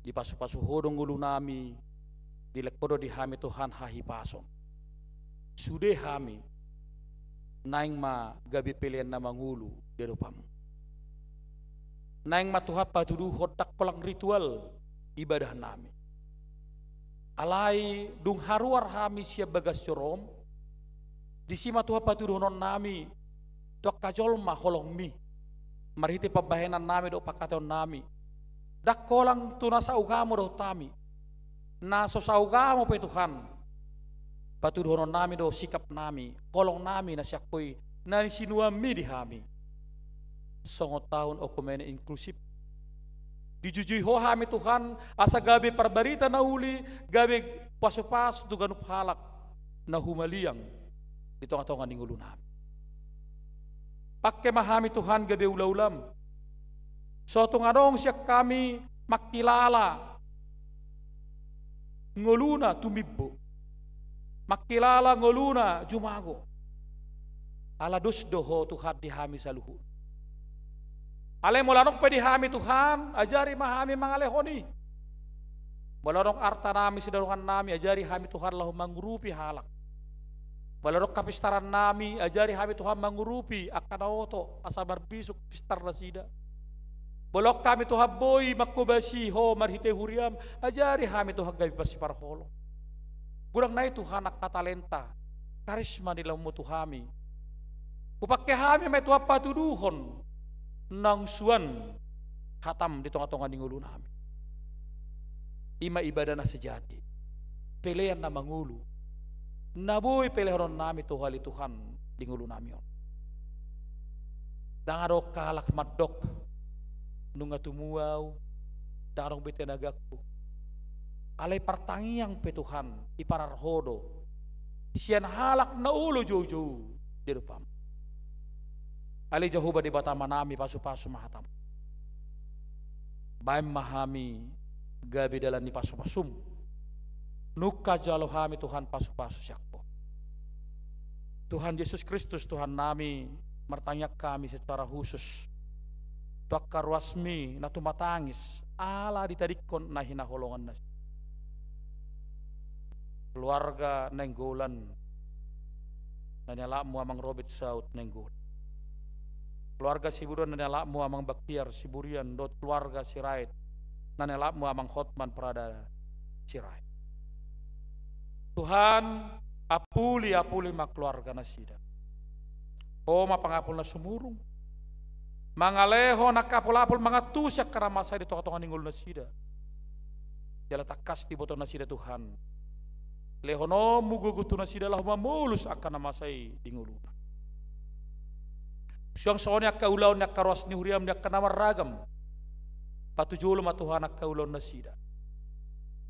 Dipasu-pasu Ho do ngolunami, dilehon Ho do di hami Tuhan hahipason. Sude hami, naeng ma gabe pelean na mangolu di adopanMu. Naeng ma Tuhan patuduhon ndang holan ritual ibadahnami. Alai dung haruar hami sian bagas joroM, disi ma Tuhan patuduhononnami tu angka jolma holongMi, marhite pambahenannami dohot pangkataiononnami. Ndang holan tu na saugamo dohot hami. Na so saugamo pe Tuhan, patuduhononnami do sikapnami, holongnami na sian Ho i, na nisinuanMi di hami. Songon taon oikumene inklusif. Dijujui Ho hami Tuhan, asa gabe parbarita na uli, gabe pasu-pasu tu ganup halak na humaliang di tonga-tonga ni ngolunami. Pangke ma hami Tuhan gabe ula-ulaM. So tung adong sian hami mangkilala ngoluna tumimbo, mangkilala ngoluna jumago. Ala dos do Ho Tuhan di hami saluhut. Alai molo adong pe di hami Tuhan, ajari ma hami mangalehon i. Molo adong artanami, sidaongannami, ajari hami Tuhan laho mangurupi halak. Molo adong hapistarannami, ajari hami Tuhan mangurupi angka na oto, asa marbisuk pistar nasida. Molo adong hami Tuhan boi manghobasi Ho marhite huriaM, ajari hami Tuhan gabe parsiparholong. Godang nai Tuhan angka talenta, karisma na nilehonMu tu hami. Hupangke hami ma i Tuhan patuduhon naung suan hataM di tonga-tonga ni ngolunami. I ma ibadah na sejati, pelean na mangolu, na boi pelehononnami tu Ho ale Tuhan di ngolunami on. Ndang adong halak mandok, nunga tumu au, ndang adong be tenagangku. Alai partangiang pe Tuhan, iparar Ho do sian halak na olo jou-jou di adopanMu. Ale Jahowa Debata Amanami, pasu-pasu ma hataM. Baen ma hami gabe dalan ni pasu-pasuM. Nunga jalo hami Tuhan pasu-pasu sian Ho. Tuhan Jesus Kristus Tuhannami, martangiang hami secara khusus tu angka ruasMi na tumatangis ala ditadingkon na hinaholongan nasida. Keluarga Nainggolan na nialapMu Amang Robert Saut Nainggolan. Keluarga Siburian na nialapMu Amang Baktiar Siburian dohot keluarga Sirait na nialapMu Amang Hotman Pradana Sirait. Tuhan, apuli, apuli ma keluarga nasida. Ho ma pangapul na sumurung. Mangalehon angka apul-apul, mangantusi angka na masa i di tonga-tonga ni ngolu nasida. Jala tangkas diboto nasida Tuhan, lehononMu gogo tu nasida laho mamolus angka na masa i di ngoluna. Suang songon i angka ulaon ni angka ruas ni huriaM di angka na marragam. Patujolo ma Tuhan angka ulaon nasida,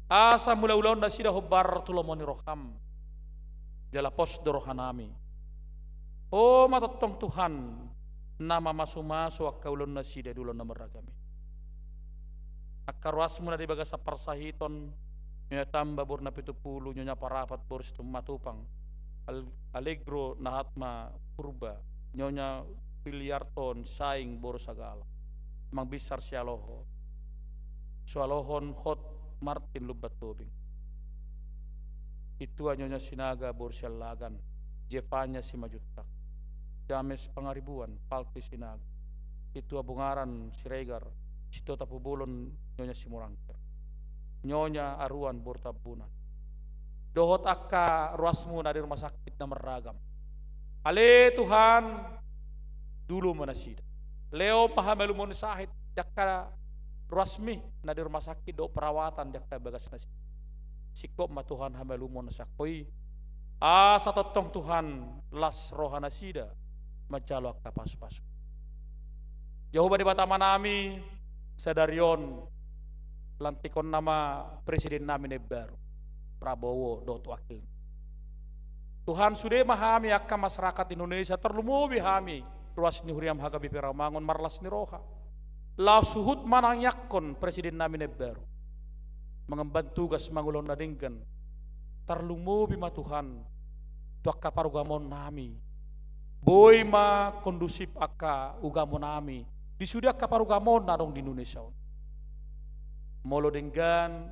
asa mula ulaon nasida hombar tu lomo ni rohaM. Jala pos do rohanami. Ho ma tongtong Tuhan na mamasu-masu angka ulaon nasida di ulaon na marragam i. Angka ruasMu na di bagasan parsahiton, Nyonya Tamba boru na pitu pulu, Nyonya Parapat boru Sitummatupang, Al-, Allegro Nahatma Purba, Nyonya Filiarton Saing boru Sagala, Amang Binsar Sialoho, Sualohon hot Martin Lumban Tobing. Sintua Nyonya Sinaga boru Siallagan, Jefanya Simanjuntak, James Pangaribuan, Palti Sinaga, Sintua Bungaran Siregar, Sintua Tampubolon Nyonya Simorangkir, Nyonya Aruan boru Tambunan, dohot angka ruasmu na di rumah sakit na marragam. Ale Tuhan, dulu ma nasida. Lehon ma hamalumon sahit di angka ruasmi na di rumah sakit dohot perawatan di angka bagas nasida. Singkop ma Tuhan hamalumon na sian Ho i. Asa tongtong Tuhan las roha nasida manjalo angka pasupasu. Jahowa Debata Amanami, sadari on lantikhon nama presiden nami na imbaru, Prabowo dohot wakil. Tuhan, sude ma hami angka masyarakat Indonesia, tarlumobi hami ruas ni huriam H K B P Rawamangun marlas ni roha. Laos huhut manangiangkon presiden nami na imbaru mangemban tugas mangulahon na denggan. Tarlumobi ma Tuhan tu angka parugamoon nami. Boi ma kondusif angka ugamo nami di sude angka parugamoon na adong di Indonesia on. Molo denggan,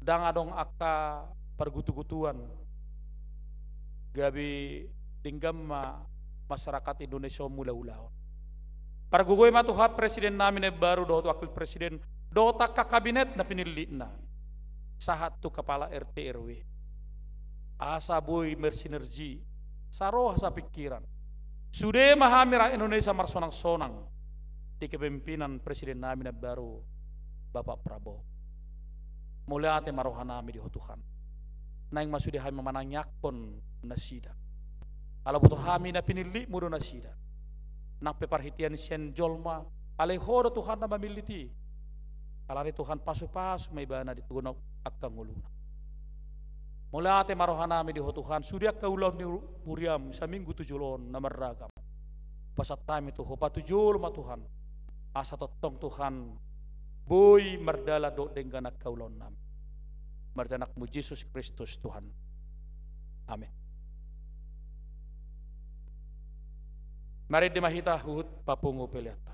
ndang adong angka pargutugutuan, gabe denggan ma masyarakat Indonesia on mangula ulaon. Pargogoi ma Tuhan presiden nami na imbaru dohot wakil presiden dohot angka kabinet na pinillitna, sahat tu kepala R T R W, asa boi marsinergi, saroha sapingkiran. Sude ma hami rakyat Indonesia marsonangsonang di kepemimpinan presiden nami na imbaru, Bapak Prabowo. Mauliate ma roha nami di Ho Tuhan. Naeng ma sude hami manangiangkon nasida. Ala boto hami na pinillitmu do nasida. Nang pe parhitean sian jolma, alai Ho do Tuhan na mamillit i. Alani Tuhan pasupasu ma ibana di tonga angka ngoluna. Mauliate ma roha nami di Ho Tuhan, sude angka ulaon ni huriam saminggu tu jolo on na marragam. Pasahat hami tu Ho, patujolo ma Tuhan. Asa tongtong Tuhan, boi mardalan dohot denggan angka ulaon nami. Marhite anakmu Jesus Kristus Tuhan. Amen. Marende ma hita huhut papungu peleanta.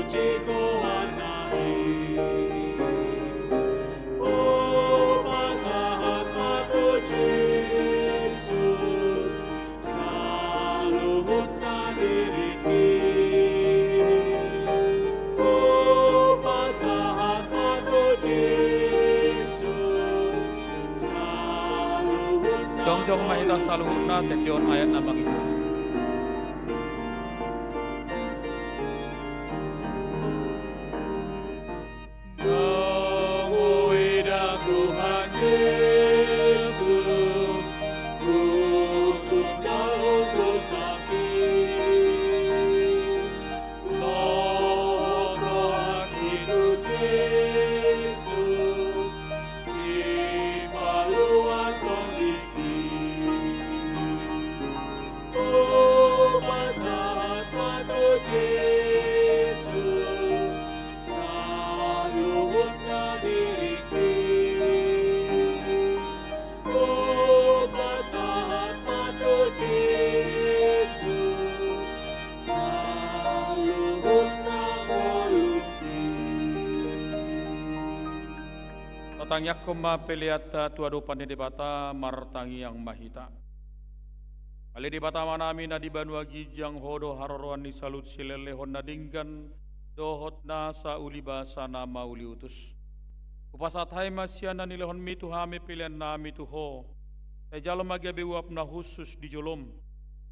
Sigoarna i. O pasahat ma tu Jesus saluhutna diringki. O pasahat ma tu Jesus saluhutna. Jongjong ma hita saluhutna tendehon ayat na mangihut. Naung huida Tuhan Jesus, runtutna dosa i. Lohot rohangki tu Jesus, sipaluan tondingki. O pasahat ma tu Jesus saluhutna diringki. O pasahat ma tu Jesus saluhutna ngolungki. Tatangiangkon ma peleanta tu adopan ni Debata. Martangiang ma hita. Ale Debata Amanami na di banua ginjang, Ho do haroroan ni saluhut silehonlehon na denggan dohot nasa uli basa na mauliutus. Hupasahat hami ma sian na nilehonmi tu hami peleannami tu Ho. Sai jalo ma gabe uap na hushus di jolom.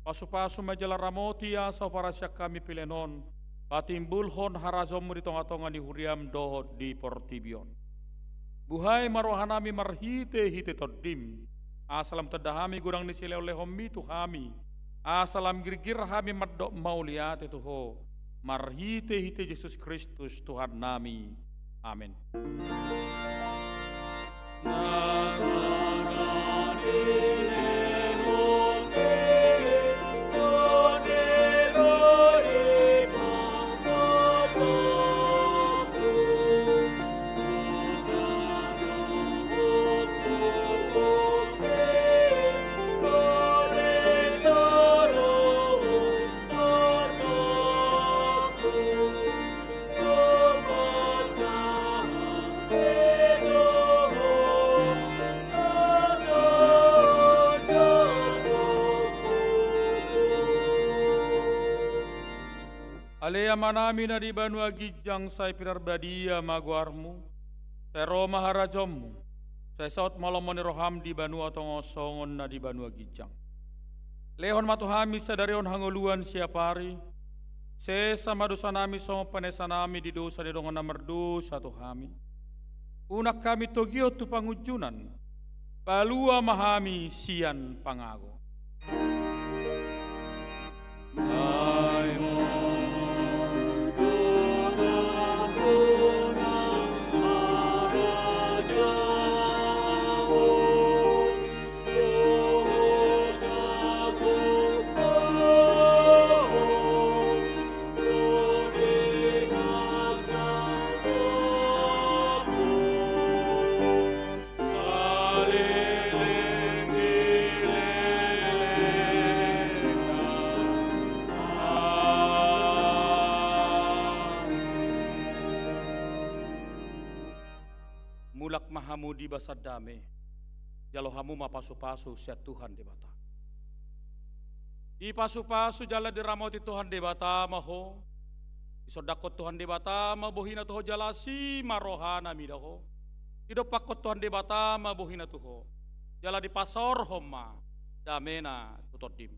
Pasupasu ma jala ramoti asa huparasian hami pelean on patimbulhon harajaonmu di tongatonga ni huriam dohot di portibi on. Buhai ma rohanami marhitehite Tondim, asa lam tanda hami godang ni silehonlehonmi tu hami, asa lam girgir hami mandok mauliate tu Ho, marhitehite Jesus Kristus Tuhannami. Amen. Ale Amanami na di banua ginjang, sai pinarbadia ma goarmu, sai ro ma harajaonmu, sai saut ma lomo ni roham di banua tonga on songon na di banua ginjang. Lehon ma tu hami sadari on hangoluan siapari, sesa ma dosanami songon panesanami di dosa ni dongan na mardosa tu hami. Unang hami togihon tu pangunjunan, palua ma hami sian pangago. Mulak ma hamu di basa ni dame, jalo hamu ma pasupasu sian Tuhan Debata. Dipasupasu jala diramoti Tuhan Debata ma ho. Disondangkon Tuhan Debata ma bohina tu ho jala asi ma rohana mida ho. Didompakkon Tuhan Debata ma bohina tu ho jala dipasaorhon ma damena tu tondim.